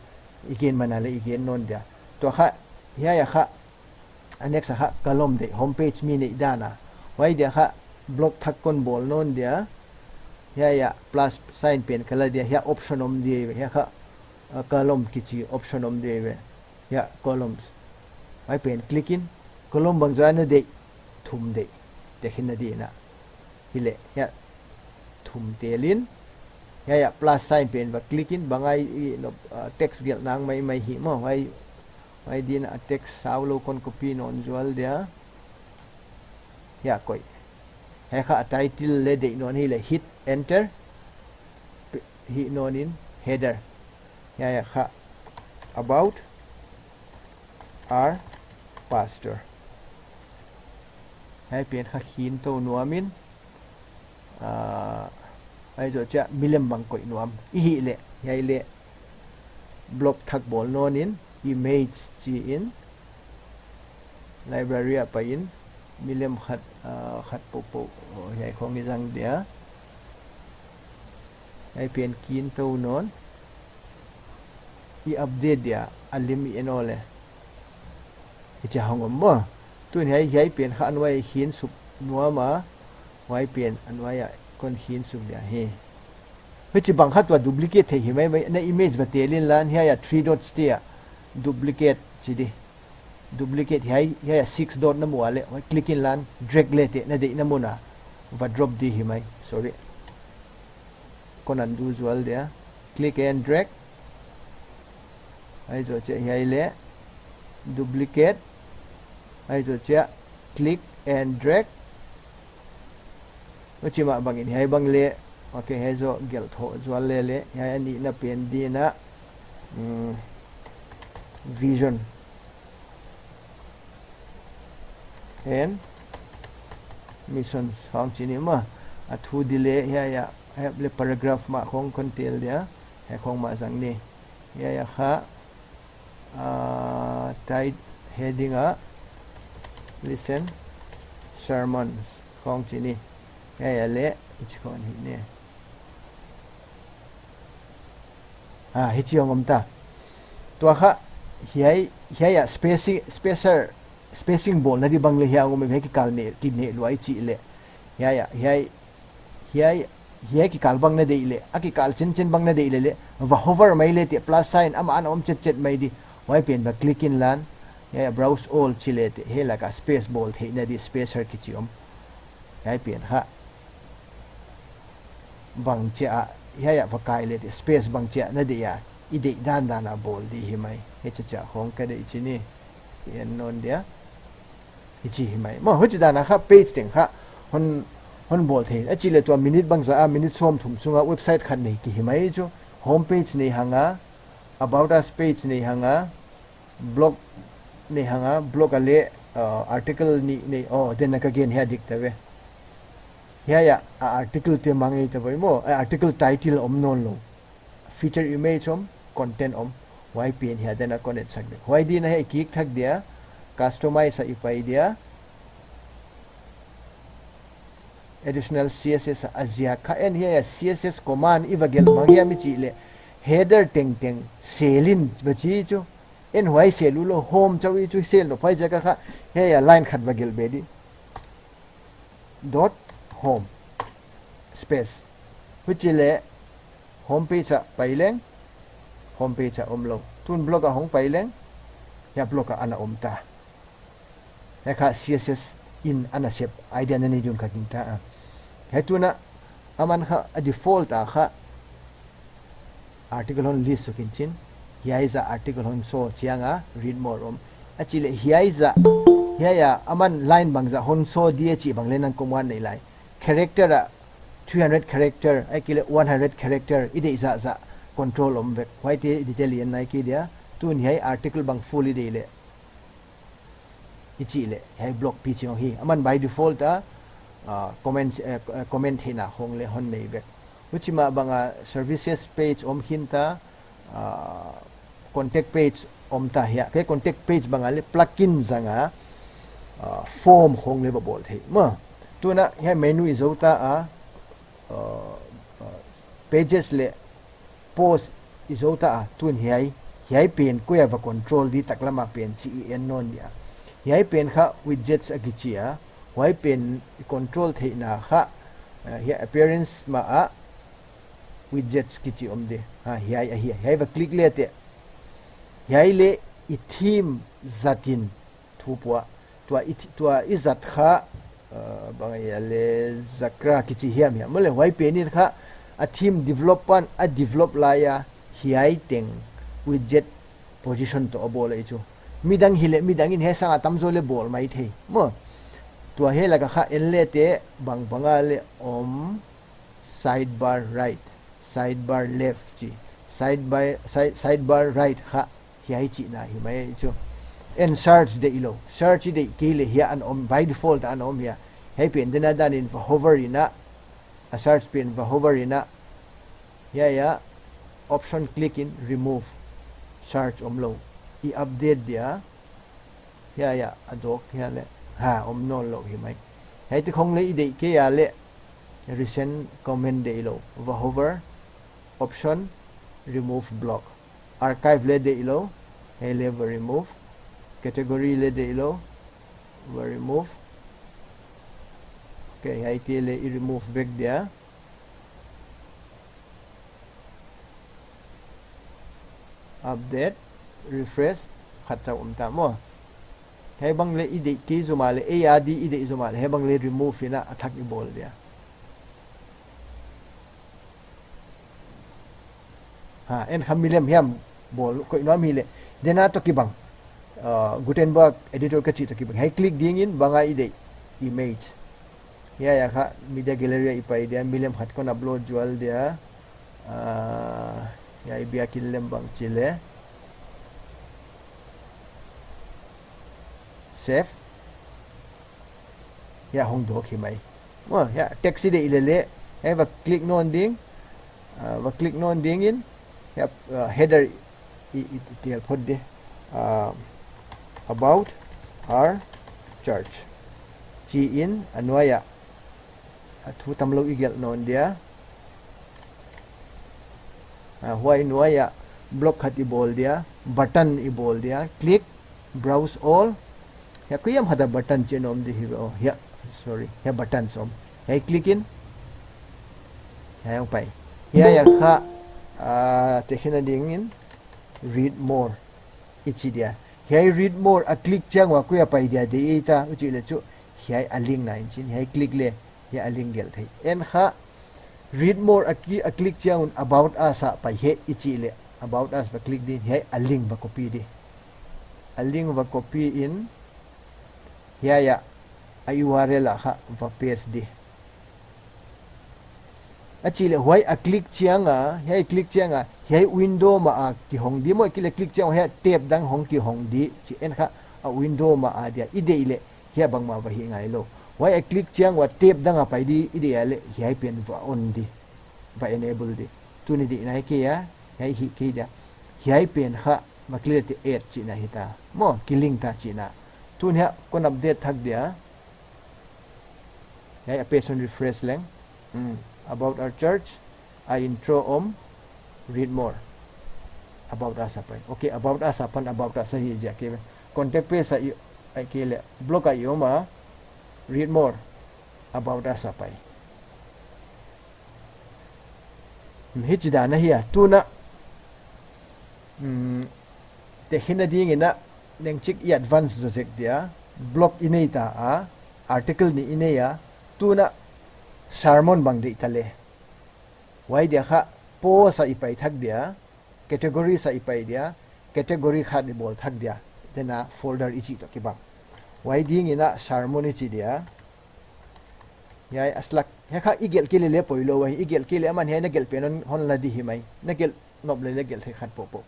i gen man a leh i gen nawn dia. Tua kha, hiai a kha, a next a kha column deih, home page mi neih dan a. Huai dia kha block thak kon bawl nawn dia. Hiai a plus sign pen ka la dia, hiai option om di ve, hiai kha, uh, column kichi option om di ve. Hiai columns. Huai pen click in, column bangzah na deih, thum deih, tek khin na ding a. Hileh, hiai thum tel in, hiai plus sign pen va click in, bang ahia i nop, ah, text gelh nang maimai hi maw, huai, huai ding a text sau lou kon copy nawn zual dia. Hiai koih. Hiai kha a title leh deih nawn hileh hit enter. Pe-, hih nawn in header. Hiai kha about our pastor. Hiai pen kha khin tou nuam in, ah, huai zoh chiah milem bang koih nuam i hih leh, hiai leh blog thak bawl nawn in, image chi in, library ah pai in, milem khat, ah, khat poupou, oh, hiai khong i zang dia. Hiai pen khin tou nawn. I update dia, a lim i en leh. Hichia hong om maw. Tun hiai, hiai pen kha a nuai ah khin suk nuam a, huai pen a nuai ah kon khin suk dia hi. Hichibang kha tua duplicate theih hi maimai, na image va tel in lan, hiai a three dots te ah duplicate chi di. Duplicate hiai, hiai a six dot na mu a leh, huai click in lan, drag leh teh, na deihna mun ah va drop di hi mai. Sorry. Kon undo zual dia. Click and drag. Huai zoh chiah hiai leh. Duplicate. Huai zoh chiah click and drag. Huchi mah bang in hiai bang leh. Okay, hiai zoh gelh thou zual leh leh. Hiai a nihna pen ding a. Mm, vision and missions khong chi ni maw. A thu di leh hiai a, hiai leh paragraph mah khong kon tel dia. Hiai khong mah zang ni. Hiai a kha, ah, tit-, heading a listen sermons khong chi ni. Hiai a leh, hichi khong hi ni. Ah, hichi hong om ta. Tua kha, hiai, hiai a spacing, spacer, spacing bawlna di bang leh hiai hong om, hiai kikal neh, kineh luai chih leh. Hiai a, hiai, hiai, hiai kikal bang na deih leh, a kikal chin chin bang na deih leh leh, va hover mai leh teh plus sign, amah ana om chet chet mai di, huai pen va click in lan, hiai a browse all chi leh teh, hiai lak a space bawl theihna di spacer kichi om. Hiai pen kha. Bang chiah a, hiai a va kai leh teh space bang chiah na deih a, i deih dan dan a bawl di hi mai. Hichi chiah khong ka deih chi ni. I en nawn dia. Hichi hi mai. Maw, huchi dan a kha page teng kha. Hon, hon bawl thei. A chih leh tua minute bangzah a, minute sawmthum sung a website khat nei ki hi mai chu. Home page nei hang a. About us page nei hang a. Blog nei hang a, blog a leh, uh, article nih nei, oh, den a ka gen hiai dik ta ve. Hiai a, a article te mang ei ta ve maw, a article title om nawn lou. Feature image om, content om, huai pen hiai den a kon et sak dek. Huai ding a hiai kik thak dia, customize a i pai dia, additional C S S a ziak kha en hiai a C S S command i va gelh mang hiam i chih leh header tengteng sel in va chi chu. En huai sel ulou home chauh i chu sel nop huai ziak a kha hiai a line khat va gelh be di. Dot home. Space. Huchi leh home page a pai leng. Home page a om lou. Tun blog a hong pai leng. Hiai blog a ana om ta. Hiai kha C S S in ana sep idea na nei ding ka gingta a. Hiai tun a aman kha a default a kha article hon list suk in chin. Hiai zah article hon show chiang a read more om. A chih leh hiai zah, hiai a aman line bangzah hon show di a chih bang leh nang command nei lai. Character a three hundred character, ahihkeileh one hundred character, i deih zah zah control om vek. Huaite detail i en nai kei dia. Tun hiai article bang full i deih leh. I chih leh, hiai blog pi ching hi. Aman by default a, ah, comment, eh, eh, comment theihna khong leh hon nei vek. Huchi mah bang a services page om khin ta, ah, contact page om ta hiai. Hiai contact page bang a leh plugin zang a, ah, form khong leh va bawl thei. Maw, tun a hiai menu i zou ta a, ah, ah, pages leh post i zou ta a, tun hiai, hiai pen koi a va control di, taklam a pen chih i en nawn dia. Hiai pen kha widgets a kichi a, huai pen i control theihna kha, ah, hiai appearance mah a widgets kichi om di. Ha, hiai ahi, hiai va click leh teh. Hiai leh i theme zat in thu pua. Tua i, tua i zat kha, uh, bang ahia leh Zakra kichi hiam hiam. Maw leh huai pen in kha a theme develop pan a develop lai a hiai teng widget position toh a bawl ahi chu. Midang hileh midang in hiai sang a tamzaw leh bawl maithei. Maw. Tua hiai lak a kha en le te bangbang a leh om sidebar right, sidebar left chi. Sidebar, side, sidebar right kha hiai chihna hi mai chu. En search deih lou. Search i deih kei leh hiai ana om, by default ana om hiai. Hiai pen dena dan in va hover in a, a search pen va hover in a. Hiai a option click in remove. Search omlou. I update dia. Hiai a, a dawk hiai leh. Ha, om nawnlou hi mai. Hiai te khong leh i deih kei a leh resend comment deih lou. Va hover, option, remove block. Archive leh deih lou. Hiai leh va remove. Category leh deih lou. Va remove. Okay, hiai te leh i remove vek dia. Update, refresh, khat chauh om ta maw. Hiai bang leh i deih kei zom a leh, A R D i deih zom a leh, hiai bang leh remove in a a thak i bawl dia. Ha, en kha milem hiam bawl koih nuam hileh. Dena toh kibang. Uh, Gutenberg editor ka chih toh kibang. Hiai click ding in bang a i deih image. Hiai a kha media gallery a i pai dia, milem khat kon upload zual dia. Ah, hiai biakin lem bang chi leh. Save. Hiai hong dawk hi mai. Maw, hiai text i deih leh leh. Hiai va click nawn ding. Ah, va click nawn ding in. Hiai, ah, header i, i, i tel phot di. Ah, about our church. Chi in a nuai a. A thu tamlou i gelh nawn dia. Ah, huai nuai a blog khat i bawl dia, button i bawl dia, click, browse all. Hiai kuihiam khat a button chi a om di hi ve, oh, hiai, sorry, hiai button som. Hiai click in. Hiai hong pai. Hiai a kha, ah, tehkhinna ding in, read more. I chi dia. Hiai read more a click chiang ua kuia pai dia deih ta, huchi leh chu hiai a link na in chin, hiai click leh, hiai a link gelh thei. En kha, read more a ki-, a click chiang un about us a pai hi i chi leh, about us va click di, hiai a link va copy di. A link va copy in, hiai a, a U R L a kha va paste di. A chi leh huai a click chiang a, hiai click chiang a, hiai window mah a kihong di maw, ki leh click chiang a, hiai tab dang hong kihong di, chi en kha a window mah a dia, i deih leh, hiai bangmah va hih ngai lou. Huai a click chiang ua tab dang a pai di, i deih a leh, hiai pen va on di, va enable di. Tuni deihna hi kei a, hiai hi kei dia. Hiai pen kha, ma clear te add chihna hi ta. Maw, kilink ta chihna. Tun hiai kon update thak dia. Hiai a page on refresh leng. Hmm. About our church, a intro om, read more. About us a pai. Okay, about us apan about us a hi ziak kei ve. Contact page a i, a kei leh, blog a i om a, read more. About us a pai. Hmm, hichi dan ahi a, tuna, hmm, tehkhinna ding in a, neng chik i advance zaw zek dia, blog i nei ta a, article nih i nei a, tuna sermon bang deih ta leh. Huai dia kha post a i pai thak dia, categories a i pai dia, category khat i bawl thak dia, dena folder i chih toh kibang. Huai ding in a sermon i chi dia, hiai a slash, hiai kha i gelh kei leh leh poi lou ahi, i gelh kei leh aman hiai na gelh pen hon, hon la di hi mai, na gelh nop leh leh gelh thei khat popo.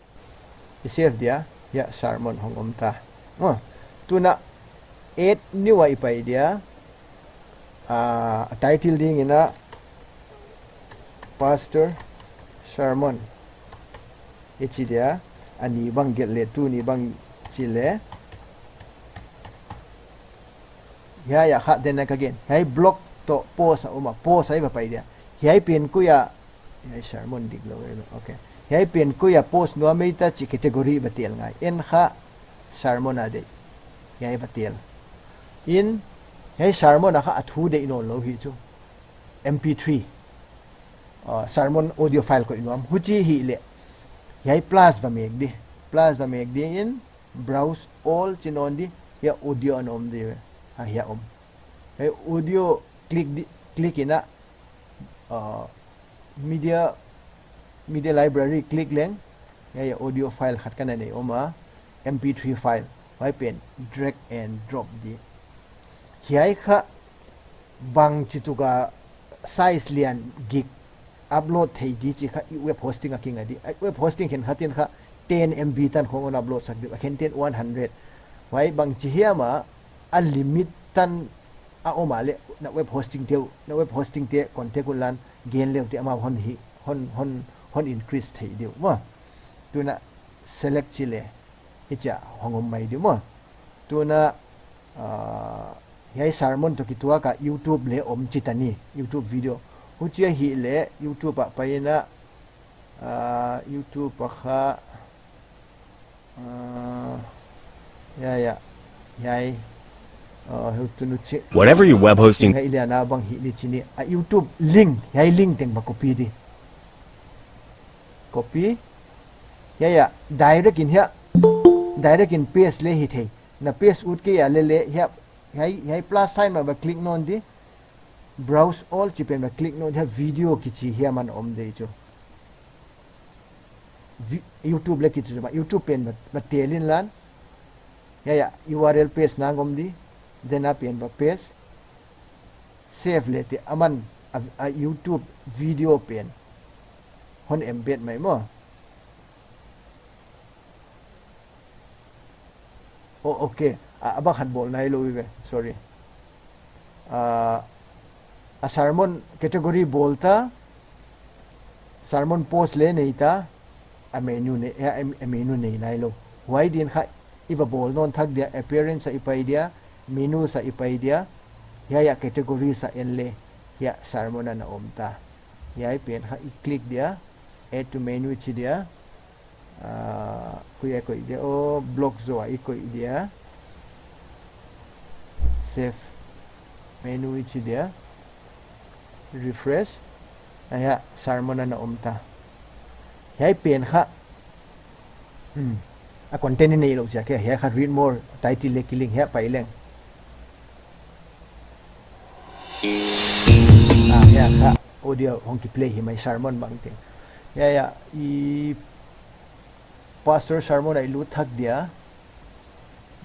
I save dia, hiai sermon hong om ta. Maw, tuna add new a i pai dia, ah, a title ding in a Pastor Sermon. I chi dia, a ni bang gelh leh tuni bang chi leh. Hiai a kha dena ka gen. Hiai blog toh post a om a, post a i va pai dia. Hiai pen kuia, hiai sermon dik lou, eh, okay. Hiai pen kuia post nuam ei ta chi category va tel ngai. En kha sermon a deih. Hiai va tel. In, hiai sermon a kha a thu deih nawn lou hi chu. M P three. Uh, sermon audio file koih nuam. Huchi hi leh. Hiai plus va mek di. Plus va mek di in, Browse all chi nawn di, hiai audio ana om di ve. Ha, hiai om. Hiai audio click di, click in a, uh, media, media library click leng, hiai audio file khat ka na nei om a, M P three file. Huai pen drag and drop di. Hiai kha bangchituk a size lian gig upload thei di chih kha i web hosting a kinga di. A web hosting khenkhat in kha ten M B tan khong hon upload sak di, a khenkhat in one hundred. Huai bangchi hiam a, a limit tan a om a leh na web hosting te uh, na web hosting te contact un lan gen le uh teh amau hon hi, hon, hon, hon increase thei di uh maw. Tuna select chi le, hichia hong om mai di uh maw. Tuna, ah, hiai sermon toh kituak a YouTube leng om chi ta ni, YouTube video. Huchia hi leh YouTube ah pai in a, ah, YouTube ah kha, ah, ya, ya, hiai, ah, hu tunu chi. Whatever your web hosting. Hiai lian a bang hi ni chi ni, a YouTube link, hiai link teng va copy di. Copy. Hiai, hiai, direct in hiai. Direct in paste le hi thei. Na paste ut kei a leh leh hiai, hiai, hiai plus sign mah va click nawn di. Browse all chi pen va click nawn di, hiai video kichi hiai mah om di chu. Vi-, YouTube leng kichi chu mah, YouTube pen va, va tel in lan. Hiai, hiai, U R L paste na om di. Then a pen va paste. Save le teh aman a, a YouTube video pen hon embed mai maw. Oh, okay. A, a bang khat bawl nailou ve. Sorry. Ah, a sermon category bawl ta. Sermon post leng nei ta. A menu nei, a, a menu nei nailou. Huai din kha i va bawl nawn thak dia, appearance ah i pai dia, menus ah i pai dia, hiai, hiai categories ah en le, hiai sermon ana om ta. Hiai pen kha i click dia, add to menu chi dia, ah, koi a koih dia, oh, blog zaw ah i koih dia. Save. Menu i chi dia. Refresh. Hiai sermon ana om ta. Hiai pen kha. Hmm. A content i neilou ziak a, hiai kha read more, title leh kilink, hiai pai leng. Ah, hiai kha audio hong kiplay hi mai sermon bang teng. Hiai, hiai, i pastor sermon ah i lut thak dia.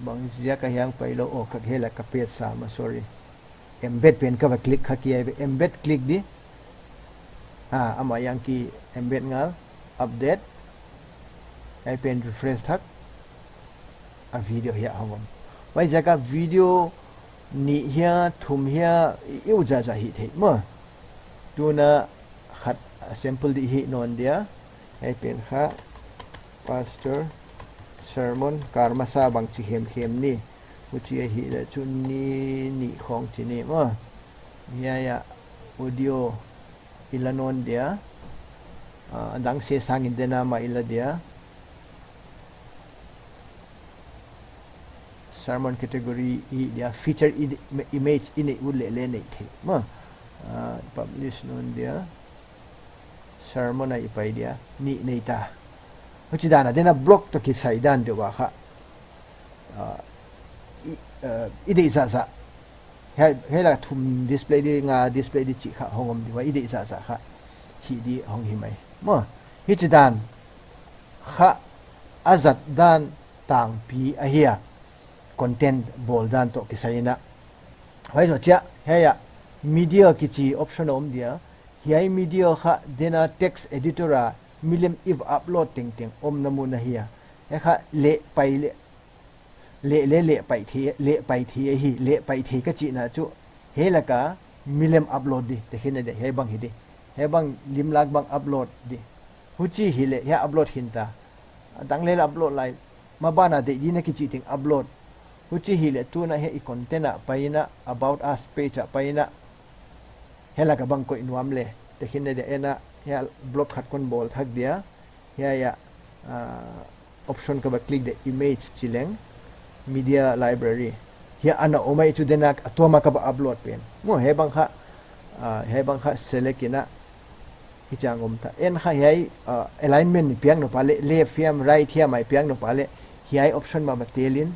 Bang ziak a hiai pai lou, oh, ka hiai leh ka paste sa mah, sorry. Embed pen ka va click kha kia, embed click di. Ah, amah yang ki embed ngal, update. Hiai pen refresh thak. A video hiai hong om. Huai ziak a video nih hiam, thum hiam, i, i ut zahzah hi thei maw. Tuna khat, ah, sample di hi nawn dia. Hiai pen kha pastor sermon kar masa bangchi khemkhem ni. Huchi ahi leh chu ni, nih khong chi ni maw. Hiai, hiai audio i la nawn dia. Ah, a dang sesang in dena mah i la dia. Sermon category i dia, feature i di-, image i neih ut leh leng nei thei maw. Ah, publish nawn dia. Sermon ah i pai dia, nih nei ta. Huchi dan a, dena blog toh kisai dan deuh a kha. Ah, i, ah, i deih zahzah. Hiai, hiai lak thum display di, nga display di chih kha hong om di ua, i deih zahzah kha. Hi di hong hi mai. Maw, hichi dan kha a zat dan tangpi ahi a, content bawl dan toh kisai in a. Huai zoh chiah, hiai, hiai media kichi option om dia. Hiai media kha dena text editor a milem i va upload tengteng omna mun ahi a. Hiai kha leh pai leh, leh leh leh pai thei, leh pai thei ahi, leh pai thei ka chihna chu. Hiai lak a milem upload di, tehkhinna dia, hiai bang hi di. Hiai bang limlak bang upload di. Huchi hi leh, hiai upload khin ta. A dang leh upload lai, maban a deih di na kichih teng upload. Huchi hi leh tuna hiai i content ah pai in a, about us page ah pai in a. Hiai lak a bang koih nuam leh. Tehkhinna dia en a, hiai blog khat kon bawl thak dia. Hiai, hiai, ah, option ka va click dia, image chi leng. Media library. Hiai ana om mai chu dena a tuam a ka va upload pen. Maw, hiai bang kha, ah, hiai bang kha select in a. Hichia om ta. En kha hiai, ah, alignment i piak nop a leh, left hiam, right hiam i piak nop a leh, hiai option mah va tel in,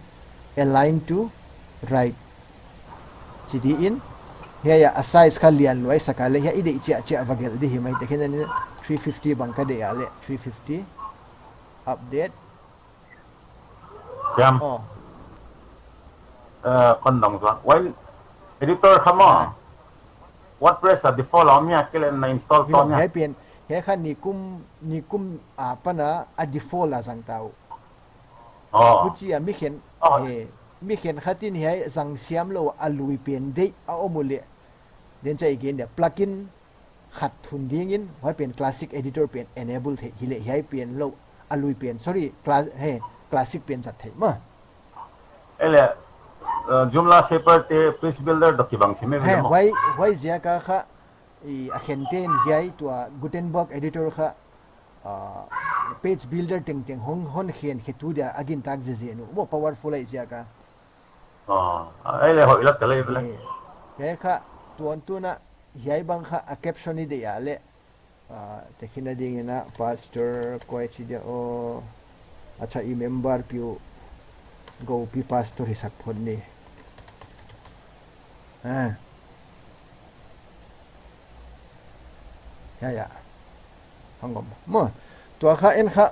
align to right chi di in, hiai a size kha lian luai sak a leh hiai i deih chiahchiah va gelh di hi mai. Tehkhin a ding in three fifty bang ka deih a leh three fifty, update. Siam. Oh. Eh, kon dong zuan. While editor kha maw. Ah. WordPress a default a om hia, kei leh na install ta hia. Hiai pen, hiai kha nikum, nikum apan a default a zang ta uh. Oh. Huchi a mi khen, oh, eh, mi khenkhat in hiai zang siam lou a lui pen deih a om uleh, den cha i gen dia, plugin khat thun ding in, huai pen classic editor pen enable theih hileh hiai pen lou, a lui pen, sorry, class, he, classic pen zat theih maw. Ei leh, uh, Joomla Shaper te, Page Builder toh kibang sim e. He, maw. Huai, huai ziak a kha, i, a khen ten hiai tua Gutenberg editor kha, uh, Page Builder tengteng hong, hon khen khe tu dia a gintak zezen uh. Maw powerful ahi ziak a. Ah, ei leh hoih lak ka leh, ei leh. Eh, hiai kha, tuantun a, hiai bang kha a caption i deih a leh. Ah, tehkhin a ding in a pastor koi chi dia aw. Acha, i member piu Gopi pastor hi sak phot ni. Ah. Hiai a. Hong om. Maw. Tua kha en kha.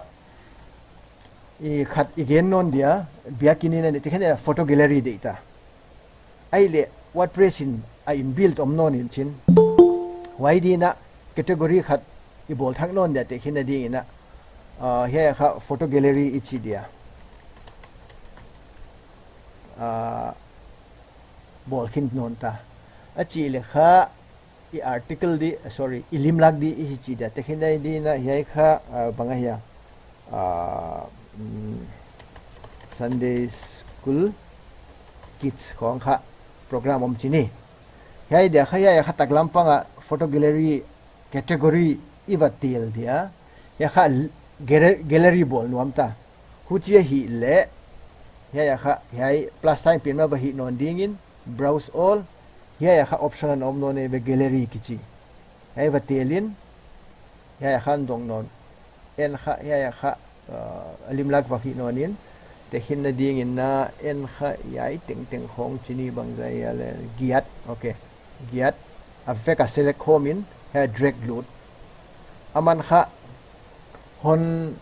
I khat i gen nawn dia, biakin in a ni, tehkhin a photo gallery deih ta. Ei leh WordPress in a inbuilt om nawn in chin. Huai din a category khat i bawl thak nawn dia tehkhin a ding in a. Ah, hiai kha photo gallery i chi dia. Ah, bawl khin nawn ta. A chih leh kha i article di, sorry, i limlak di i hi chi dia. Tehkhin a ding in a hiai kha, ah, bang ahia. Ah, mm, Sunday School Kids khong kha program om chi ni. Hiai dia kha hiai kha taklam pang a photo gallery category i va tel dia. Hiai kha l-, gare-, gallery bawl nuam ta. Huchi a hih leh, hiai a kha, hiai plus sign pen mah va hih nawn ding in, browse all, hiai a kha option ana om nawn e ve gallery kichi. Hiai va tel in, hiai a kha ana dong nawn. En kha, hiai a kha, uh, a limlak va hih nawn in, tehkhin a ding in a, en kha hiai tengteng khong chi ni bangzah a leh, giat, okay. Giat, a vek a select khawm in, hiai drag lut. Aman kha, hon,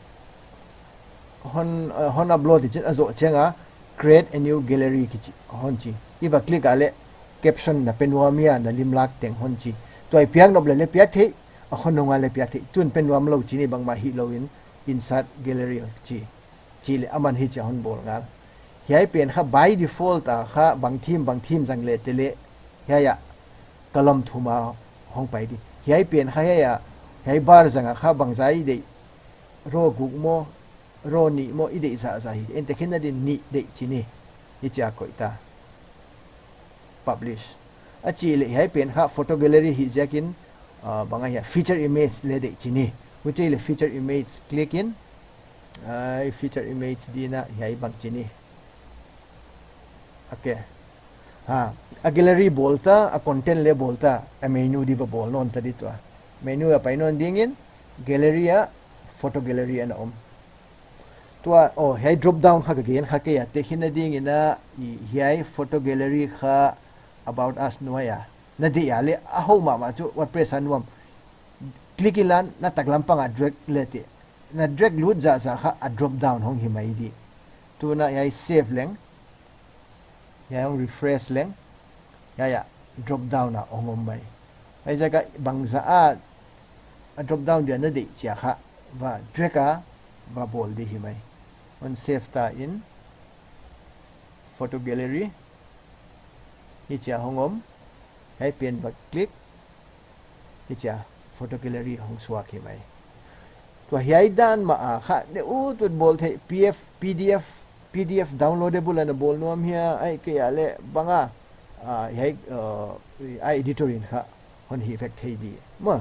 hon, uh, hon upload i chin a zoh chiang a, create a new gallery kichi, hon chi. I va click a leh, caption na pe nuam hia na limlak teng hon chi. Tua i piak nop leh leh piak theih, a hon nung a leh piak theih. Tun pe nuam lou chi ni bangmah hih lou in, insert gallery chi. Chi leh aman hichi a hon bawl ngal. Hiai pen kha by default a kha bang theme, bang theme zang leh te leh. Hiai a column thum a hong pai di. Hiai pen kha hiai a, hiai bar zang a kha bangzah i deih. Row guk maw, row nih maw i deih zahzah hi. En tehkhin a ding in nih deih chi ni. Hichi a koih ta. Publish. A chih leh hiai pen kha photo gallery hi ziakin, ah, bang ahia feature image leh deih chi ni. Huchi leh feature image click in, ai feature image din a hiai bang chi ni. Okay. Ha, a gallery bawl ta, a content leh bawl ta, a menu di va bawl nawn ta di tua. Menu a pai nawn ding in, gallery a, photo gallery ana om. Tua, oh, hiai drop down kha ka gen kha kei a, tehkhin a ding in a, i, hiai photo gallery kha about us nuai a. Na deih a leh, a hoih mahmah chu WordPress a nuam. Click in la, na taklam pang a drag leh te. Na drag lut zahzah kha a drop down hong hi mai di. Tun a hiai save leng. Hiai hong refresh leng. Hiai a drop down a hong om mai. Huaiziak a bangzah a, a drop down dia na deih chiang kha. Va drag a, va bawl di hi mai. Hon save ta in. Photo gallery. Hichi a hong om. Hiai pen va click. Hichi a photo gallery hong suak hi mai. Tua hiai dan mah a kha, ne u tut bawl theih P F, P D F, P D F downloadable ana bawl nuam hia, ahihkeileh bang a, ah, hiai, uh, a editor in kha hon hih vek thei di. Maw,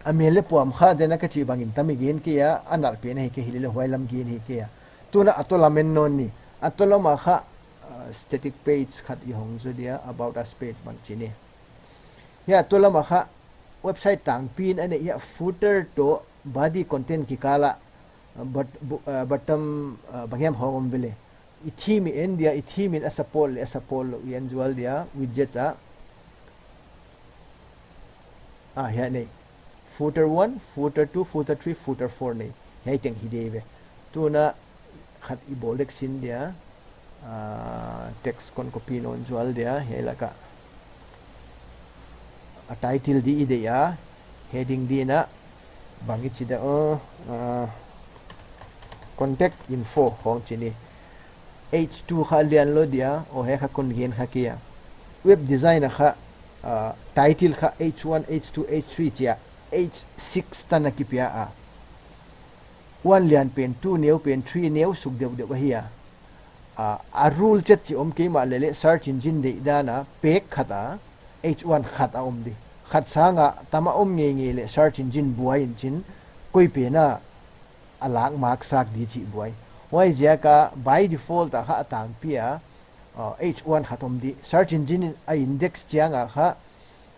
a mel leh puam kha, den a ka chih bangin tam i gen kei a, a nalh pen ahi kei hileh leh huai lam gen hi kei a. Tun a a tawlam en nawn ni, a tawlam a kha, uh, static page khat i hong zaw dia, about us page bang chi ni. Hiai a tawlam a kha, website tangpi in a neih hiai footer toh body content kikal a, uh, but, bu- uh, bottom, uh, bang hiam hong om vele. I theme i en dia, i theme in a support leh a support lou i en zual dia, widgets ah. Ah, hiai nei. Footer one, footer two, footer three, footer four nei. Hiai teng hi di ve. Tuin khat i bawl dek sin dia. Ah, text kon copy nawn zual dia. Hiai laka. A title di i deih a. Heading di na. Bang i chi dia, oh, ah, contact info hong chi ni. H two kha lian lou dia, oh, hiai kha kon gen kha kei a. Web design a kha, ah, title kha H one, H two, H three chi a, H six tan a kipia a. One lian pen, two neu pen, three neu suk deuhdeuh ahi a. Ah, a rule chet chih om kei mahleh leh search engine deihdan a, page khat a, H one khat a om di. Khat sanga tam a om ngeingei leh search engine buai in chin, koi pen a a lak mak sak di chih buai. Huaiziak a by default a kha a tangpi a, uh, H one khat om di. Search engine in a index chiang a kha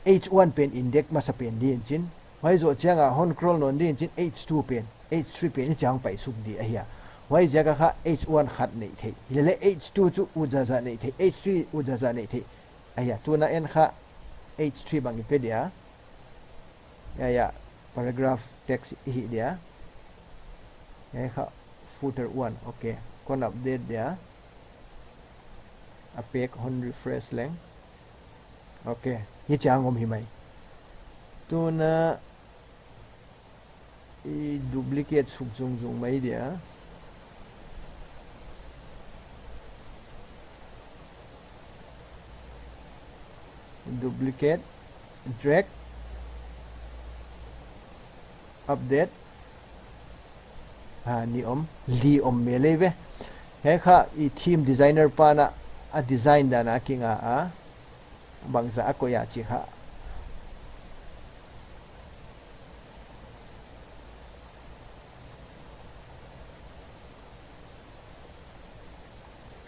H one pen index masa pen di in chin. Huai zoh chiang a hon scroll nawn di in chin H two pen, H three pen i chiang pai suk di ahi a. Huaiziak a kha H one khat nei thei. Hilele H two chu ut zahzah nei thei, H three ut zahzah nei thei. Ahi a, tuin en kha H three bang i pe dia. Hiai ah, paragraph text i hih dia. Hiai kha footer one, okay. Kon update dia. A page hon refresh leng. Okay, hichiang om hi mai. Tuin i duplicate suk zungzung mai dia. Duplicate, drag, update. Ha, nih om, li om mai lei ve. Hiai kha i theme designer pa'n a design dan a kinga a. Bangzah a koih a chih kha.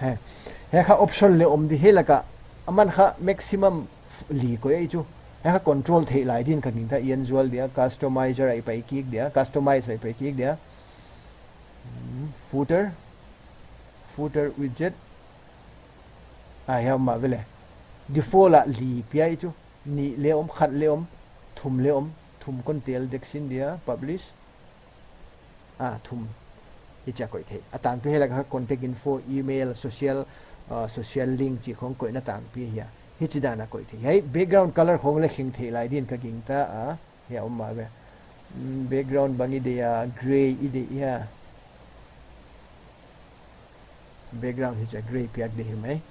He. Hiai kha option leh om di, hiai laka. Aman kha maximum f- li koih ahi chu. Hiai kha control theih lai din ka gingta, i en zual dia, customizer ah i pai kik dia, customize ah i pai kik dia. Hmm, footer. Footer widget. Ah, hiai om mah vele. Default ah li pia ahi chu. Nih leh om, khat leh om, thum leh om, thum kon tel dek sin dia, publish. Ah, thum. Hichia koih thei. A tangpi hiai laka contact info, email, social, uh, social link chih khong koihna tangpi ahi a. Hichi dan a koih thei. Hiai background color khong leh kheng theih lai din ka gingta a. Hiai om mah ve. Mm, background bang i deih a, grey i deih hia. Background hichia grey piak di hi mai.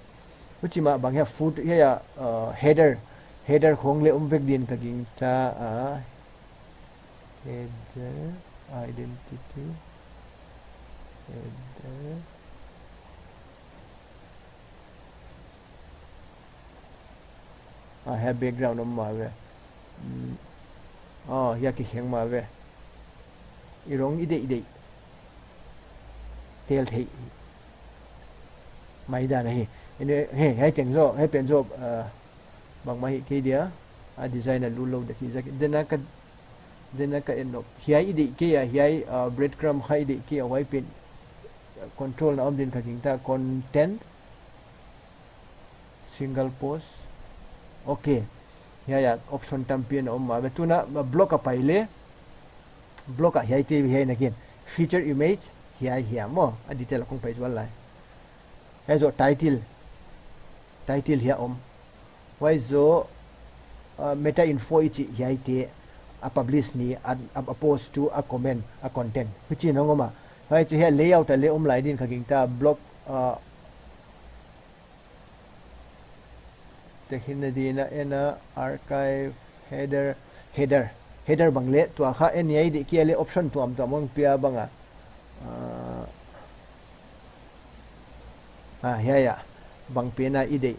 Huchi mah bang hiai foot hiai ah, uh, header. Header khong leh om vek din ka gingta a. Header, identity. Header. Ah, hiai background om mah ve. Mm. Oh, hiai kikheng mah ve. I rong i deih i deih. Tel thei. Mai dan ahi. Anyway, he, hiai teng zaw, hiai pen zaw, uh, bangmah hi kei dia. A design a lut lou dek hi zak. Tuin ka, tuin ka en nop. Hiai i deih kei a, hiai, uh, breadcrumb kha i deih kei a, huai pen, uh, control na om din ka gingta, content. Single post. Okay. Hiai ah option tampi ana om mah ve. Tuin, uh, block a pai leh. Block ah hiaite hiai na gen. Feature image hiai hiam maw. A detail a kong pai zual lai. Hiai zoh title. Title hiai om. Huai zoh, uh, meta info i chih hiaite. A publish ni, a, a, a post tu, a comment, a content. Huchi'n hong om a. Huai zoh hiai layout a leh om lai din ka gingta, block, uh, Te khin na ding a, en a, archive, header, header. Header bang leh, tua kha en hiai deih kei a leh option tuamtuam hong pia bang a. Ah, ah, hiai ah. Bang pen a i deih.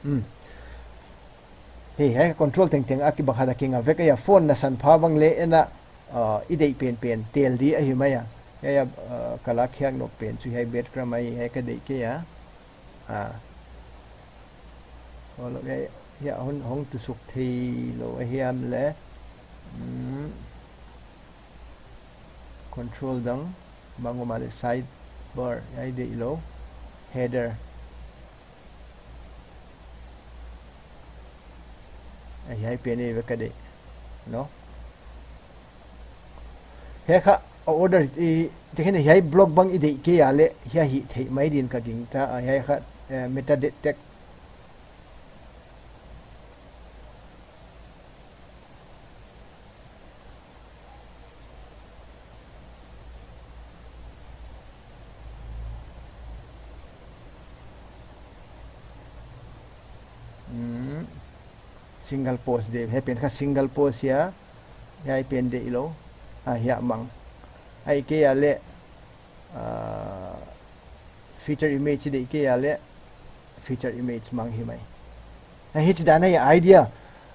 Hmm. Hei, hei, control tengteng a kibang khat a kinga vek a, phone na san pha bang leh en a, uh, i deih penpen tel di ahi mai a. Hiai a, uh, ka lakkhiak nop pen chu hiai background ahi, hiai ka deih kei a. Ah. Holo, hiai, hiai hong, hong tusuk theilou ahiam leh. Hmm. Control dang, bang om a leh sidebar, hiai deih lou. Header. Ai, hiai pen ei ve ka deih. No? Hiai kha, a order, i, te khen hiai block bang i deih kei a leh, hiai hi theih mai din ka gingta, a, hiai kha, eh, meta detect. Hmm. Single post deih, hiai pen kha single post hia, hiai pen deih lou, ah, hiai mang. Ahihkeileh, ah, feature image deih kei a leh feature image mang hi mai. Hichi dan a idea,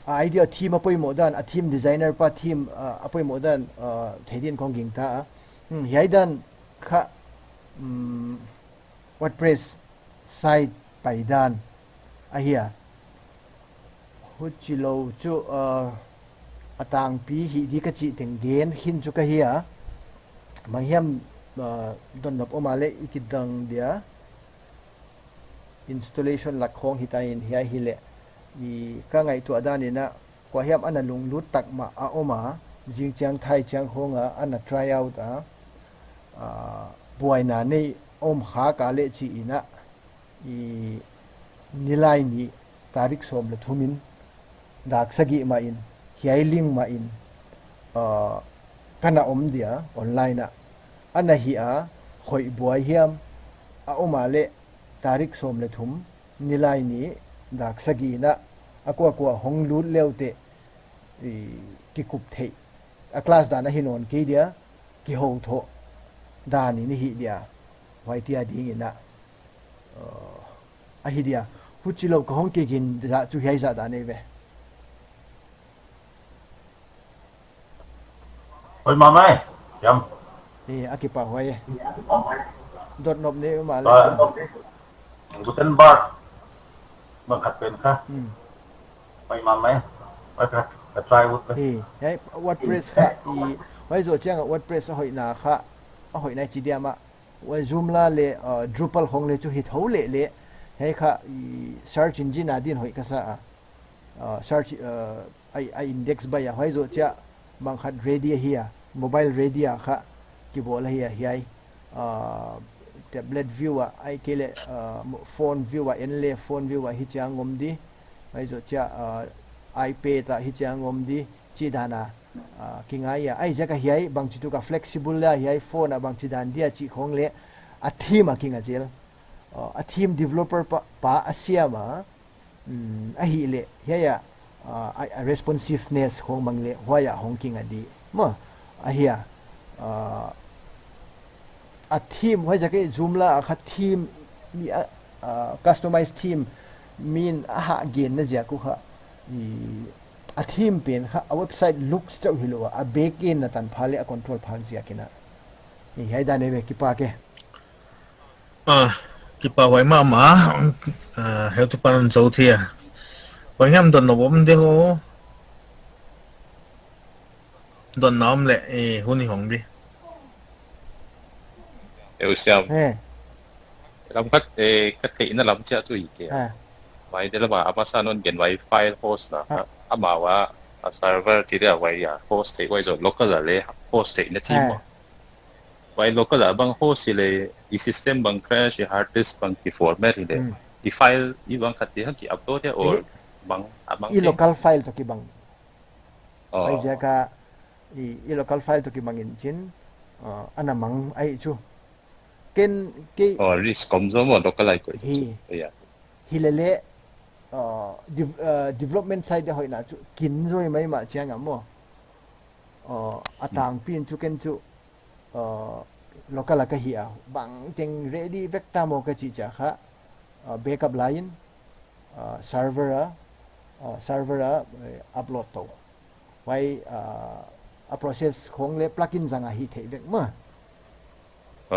a idea theme a poimoh dan, a theme designer pa theme, ah, a poimoh dan, ah, thei din kong gingta a. Hmm, hiai dan kha, hmm, WordPress site pai dan ahi a. Huchilou chu, uh, a tangpi hi di ka chih teng gen khin chu ka hi a. Bang hiam, uh, dotnop om a leh i kidang dia. Installation lak khong hita in hiai hileh. I ka ngaihtuah dan in a, kua hiam ana lunglut tak mah a om a, zing chiang thai chiang khong a, ana try out a. Uh, buaina nei om kha ka leh chi in a. I nilai ni tarik sawm leh thum in, dak sagih mah in, hiai link mah in, uh, ka na om dia online a. Ana hi a, khoih buai hiam, a om a leh tarik sawm leh thum, nilai ni dak sagih in a, a kuakua hong lut leh uh te, i kikup theih. A class dan a hi nawn kei dia, kihou thoh dan in hi dia. Huai tia ding in a. Uh, ahi dia. Huchilou ka hong kigin zah chu hiai zah dan ei ve. Oi, mamai. Siam. Eh, a kipahhuai. Dotnop nei mah leh. Ah, Gutenberg. Bang khat pen kha. Hmm. Oi, mamai. Oi, ka, ka try ut. Eh, hiai WordPress kha. I, huai zoh chiang a WordPress a hoihna kha. A hoihna chi dia mah. Huai Joomla leh, uh, Drupal khong leh chu hi thou leh leh. Hiai kha i search engine a din hoih ka sa a. Uh, search, uh, a, a index bai a. Huai zoh chiah bang khat ready ahi a. Mobile ready a kha kibawl ahi a hiai. Uh, tablet view a, ahihkeileh, uh, mo-, phone view a, en leh phone view a hi chiang om di. Huai zoh chiah, uh, iPad a hi chiang om di. Chi dan a. Ah, kingai a, huaiziak a hiai bangchituk a flexible a hiai phone a bangchidan dia chih khong leh a theme a kinga zel. Ah, a theme developer pa, pa a siam a, mm, ahihleh, hiai a, ah, a, a responsiveness khong mang leh, huai a hong kinga di. Maw, ahi a, ah, a theme, huaiziak a Joomla a kha theme, mi a, ah, customize theme, min a hah genna ziak uh kha, i, a theme pen kha, a website looks chauh hilou a, a backend na tanpha leh a control phak ziak in a. I, hiai dan ei ve kipak e. Ah, kipahhuai mahmah, ah, heutupa non zou thei a. Bang hiam dotnop om di ho. Dotna om leh, eh, hun i hong di. Eh, u Siam. Eh. Lam khat, eh, ka theihna lam chiah chu i ke. Eh. Huai de la ba, a masa non gen huai file host la. Ah. Amau a, a server chi dia huai a host theih huai zoh local a leh host theihna chi maw. Eh. Huai local a bang host hileh, i system bang crash, i hard disk bang ki format hileh. Hmm. I file, i bang khat di hang ki upload dia or bang, a bang i local file toh kibang. Oh. Huaiziak a, i, i local file toh kibang in chin, uh, ana mang ahi chu. Ken, kei. Oh, risk om zaw maw, local ai koi. Hi. Yeah. Hilele, uh, dev-, uh, development side a hoihna chu, kin zaw maimah chiang a maw. Uh, a tangpi in chu ken chu, uh, local a ka hi a, bangteng ready vek ta maw ka chih chiang kha, uh, backup la in, uh, server a, uh, server a, eh, upload tou. Huai, uh, a process khong leh plugin zang a hih theih vek maw.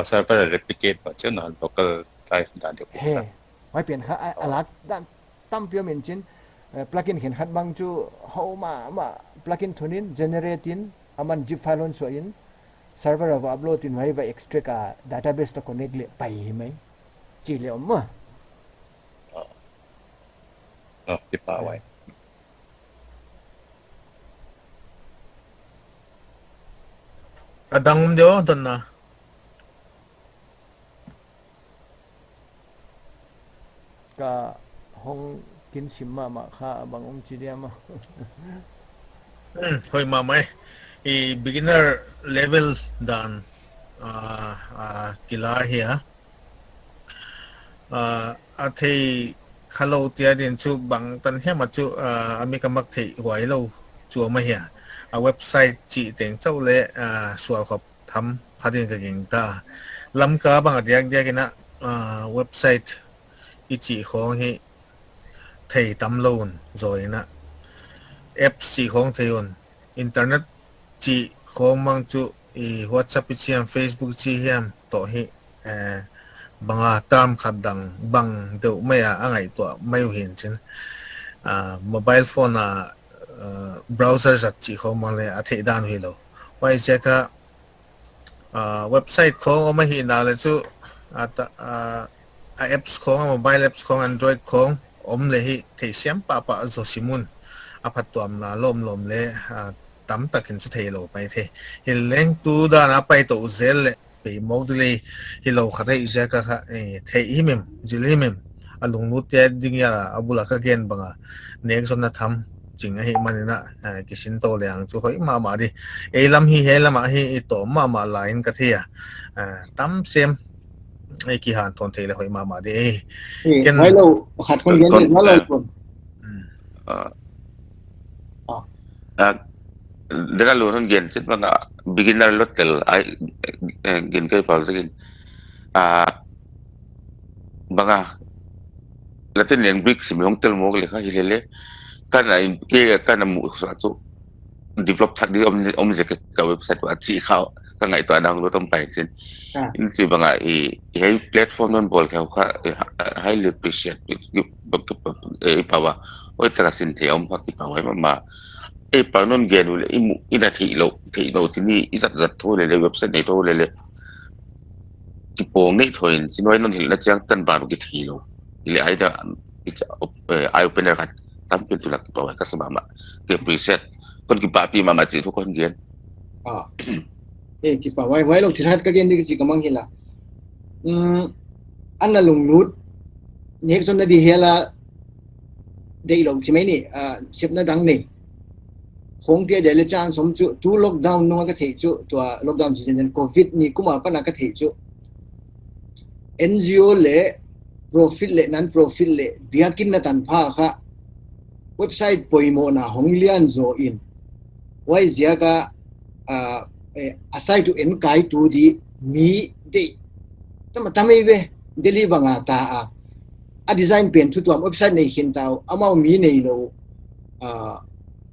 Server replicate bang chiang a local drive dan deuh hi. Huai pen kha a, a lak dan tampi om in chin, eh, plugin khenkhat bang chu hoih mahmah plugin thun in generate in, aman zip file hon suah in, server a va upload in, huai va extract a database toh connect leh pai hi mai. Chi leh om maw. Oh, kipahhuai. A dang om diam, donna. Ka hong kin sim mahmah kha bang hong chi diam a. Hmm, hoih mahmah e. I beginner level dan, ah, ah, kila hi a. Ah, a thei khalou te adin chu bangtan hiam a chu, ah, a mi ka mak theih huai lou chu om ahi a. A website chih teng chauh leh, ah, sual khop tham phatin ka gingta. Lamka bang a diakdiak in a, ah, website i chih khong hi thei tam lou un zaw in a. Apps chih khong thei un. Internet chih khong bang chu i WhatsApp i chi hiam, Facebook i chi hiam toh hi, eh, bang a term khat dang bang deuh mai a, a ngaihtuah mai uh hi'n chin. Ah, mobile phone a, ah, browser zat chih khong bang leh a theih dan uh hilou. Huaiziak a, ah, website khong om ahihna leh chu, ah, ta, ah, a apps khong, a mobile apps khong, Android khong om leh hi theisiam pahpah zaw sim un. A phattuamna lawmlawm leh, ah, tamtak in chu theilou mai thei. Hileleng tu dan a pai tou zel leh poimoh di leh hilou kha thei ziak a kha, eh, theih himhim, zil himhim. A lunglut te ding a, a bul a ka gen bang a, nekzonna tham ching ahihman in a, eh, kisin tou lehang chu hoih mahmah di. Ei lam hi, hiai lam ah hi i tawm mahmah lai in ka thei a. Eh, tam sem, eh, kihanthawn thei leh hoih mahmah di. Eh, ken huai lou, khat kon gen kon, di, huai lou eh, kon. Hmm. Ah. Ah. Ah, dena lun hon gen chet bang a beginner lot tel ai, eh, gen kai pal sekin. Ah, bang a Latin language sim hong tel mawk leh kha hilele. Kana in ke kana mu sa chu develop thak di om, om zek ka website a chih kha ka ngaihtuah a download om pai chin. Ah. In chi bang a i, i hiai platform non bawl kha kha, eh, highly appreciate. I, i, i power. Oi taka sin thei om kha kipahhuai mahmah. Ei pa non gen uleh, i mu, i na theih lou, theih lou chih ni, i zat zat thou lele, website nei thou lele. Kipawng nei thou in, chin huai non hilhna chiang tan ban kithei lou. Hileh ai da, it's a, eh, eye opener khat, tampi in tulak kipahhuai ka sa mahmah. Ki appreciate, kon kipahpih mahmah chih thu kon gen. Ah. Eh, kipahhuai, huai lou thil khat ka gen di ka chih ka mang hi la. Hmm, ana lunglut, nekzonna di hial a, deih lou chi mai ni, ah, sepna dang nei. Khong te deuh leh chance om chu, tu lockdown nung a ka theih chu, tua lockdown chi zen covid ni kum apan a ka theih chu. N G O leh, profit leh, non-profit leh, biakin na tanpha kha, website poimohna hong lian zaw in. Huaiziak a, ah, eh, a site uh enkaitu di mi deih tam a tam ei ve, Delhi bang a ta a. A design pen thu tuam, website nei khin ta uh, amau mi neilou. Ah,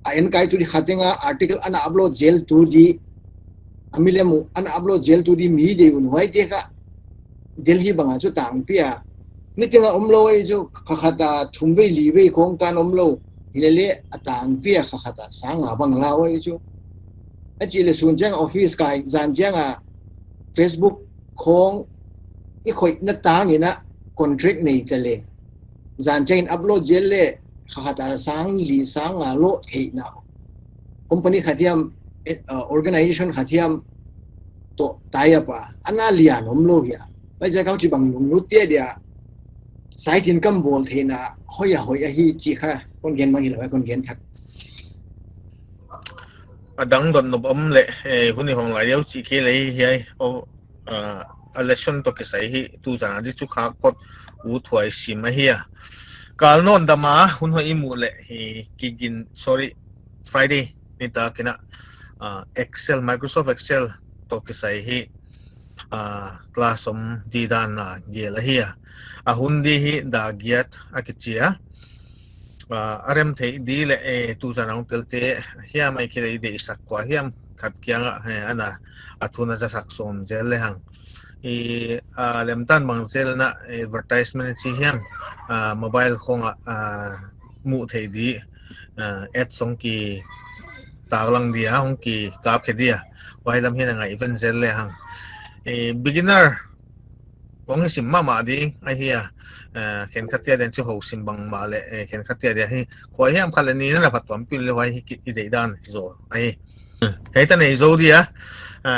a enkaitu di kha teng a article ana upload zeltu di, a milem uh ana upload zeltu di mi deih un huaite kha Delhi bang a chu tangpi a. Meeting a omlou ei chu, kha khat a thum vei li vei khong kan omlou. Hilele a tangpi a kha khat a sang nga bang lau ei chu. A chih leh sun chiang office kai, zan chiang a Facebook khong i khoihna tang in a contract nei ta leh. Zan chiang in upload zel leh, kha khat a sang li sang nga lou theihna. Company khat hiam, eh, uh, organization khat hiam toh tie up a, ana lian omlou hia. Huaiziak a ka chih bang lunglut te dia, side income bawl theihna, hoih a hoih ahi chih kha, kon gen mang hilou, kon gen thak. A dang dot nop om leh, eh, hun i hong lai diau chih kei leh hiai, oh, ah, a lesson toh kisai hi, tu zan a di chu kha kot u thuai sim ahi a. Kal non dam a, hun hoih i muh leh, hi, kigin, sorry, Friday nitak in a, ah, Excel, Microsoft Excel toh kisai hi, ah, class om di dan a gel ahi a. A hun di hi dak giat a kichi a. Ah, a rem theih di leh, eh, tu zan a hong tel te hiam ahihkeileh i deihsak kua hiam khat kiang ah, eh, ana a thu na zasak sawm zel le hang. I, a, lemtan bang zel na advertisement chi hiam, a, mobile khong ah, a, muh thei di, a, ad song ki taklang dia, hong ki kap khe dia. Huai lam hian a ngai ven zel le hang. E, beginner hong hi sim mahmah ding ahi a, a, khenkhat te a dian chu ho sim bang mah le, e, khenkhat te a dian hi kua hiam khat le ni na phat tuam pil le huai hi ki, i deih dan hi zaw ahi. Hei ta nei zo dia, a,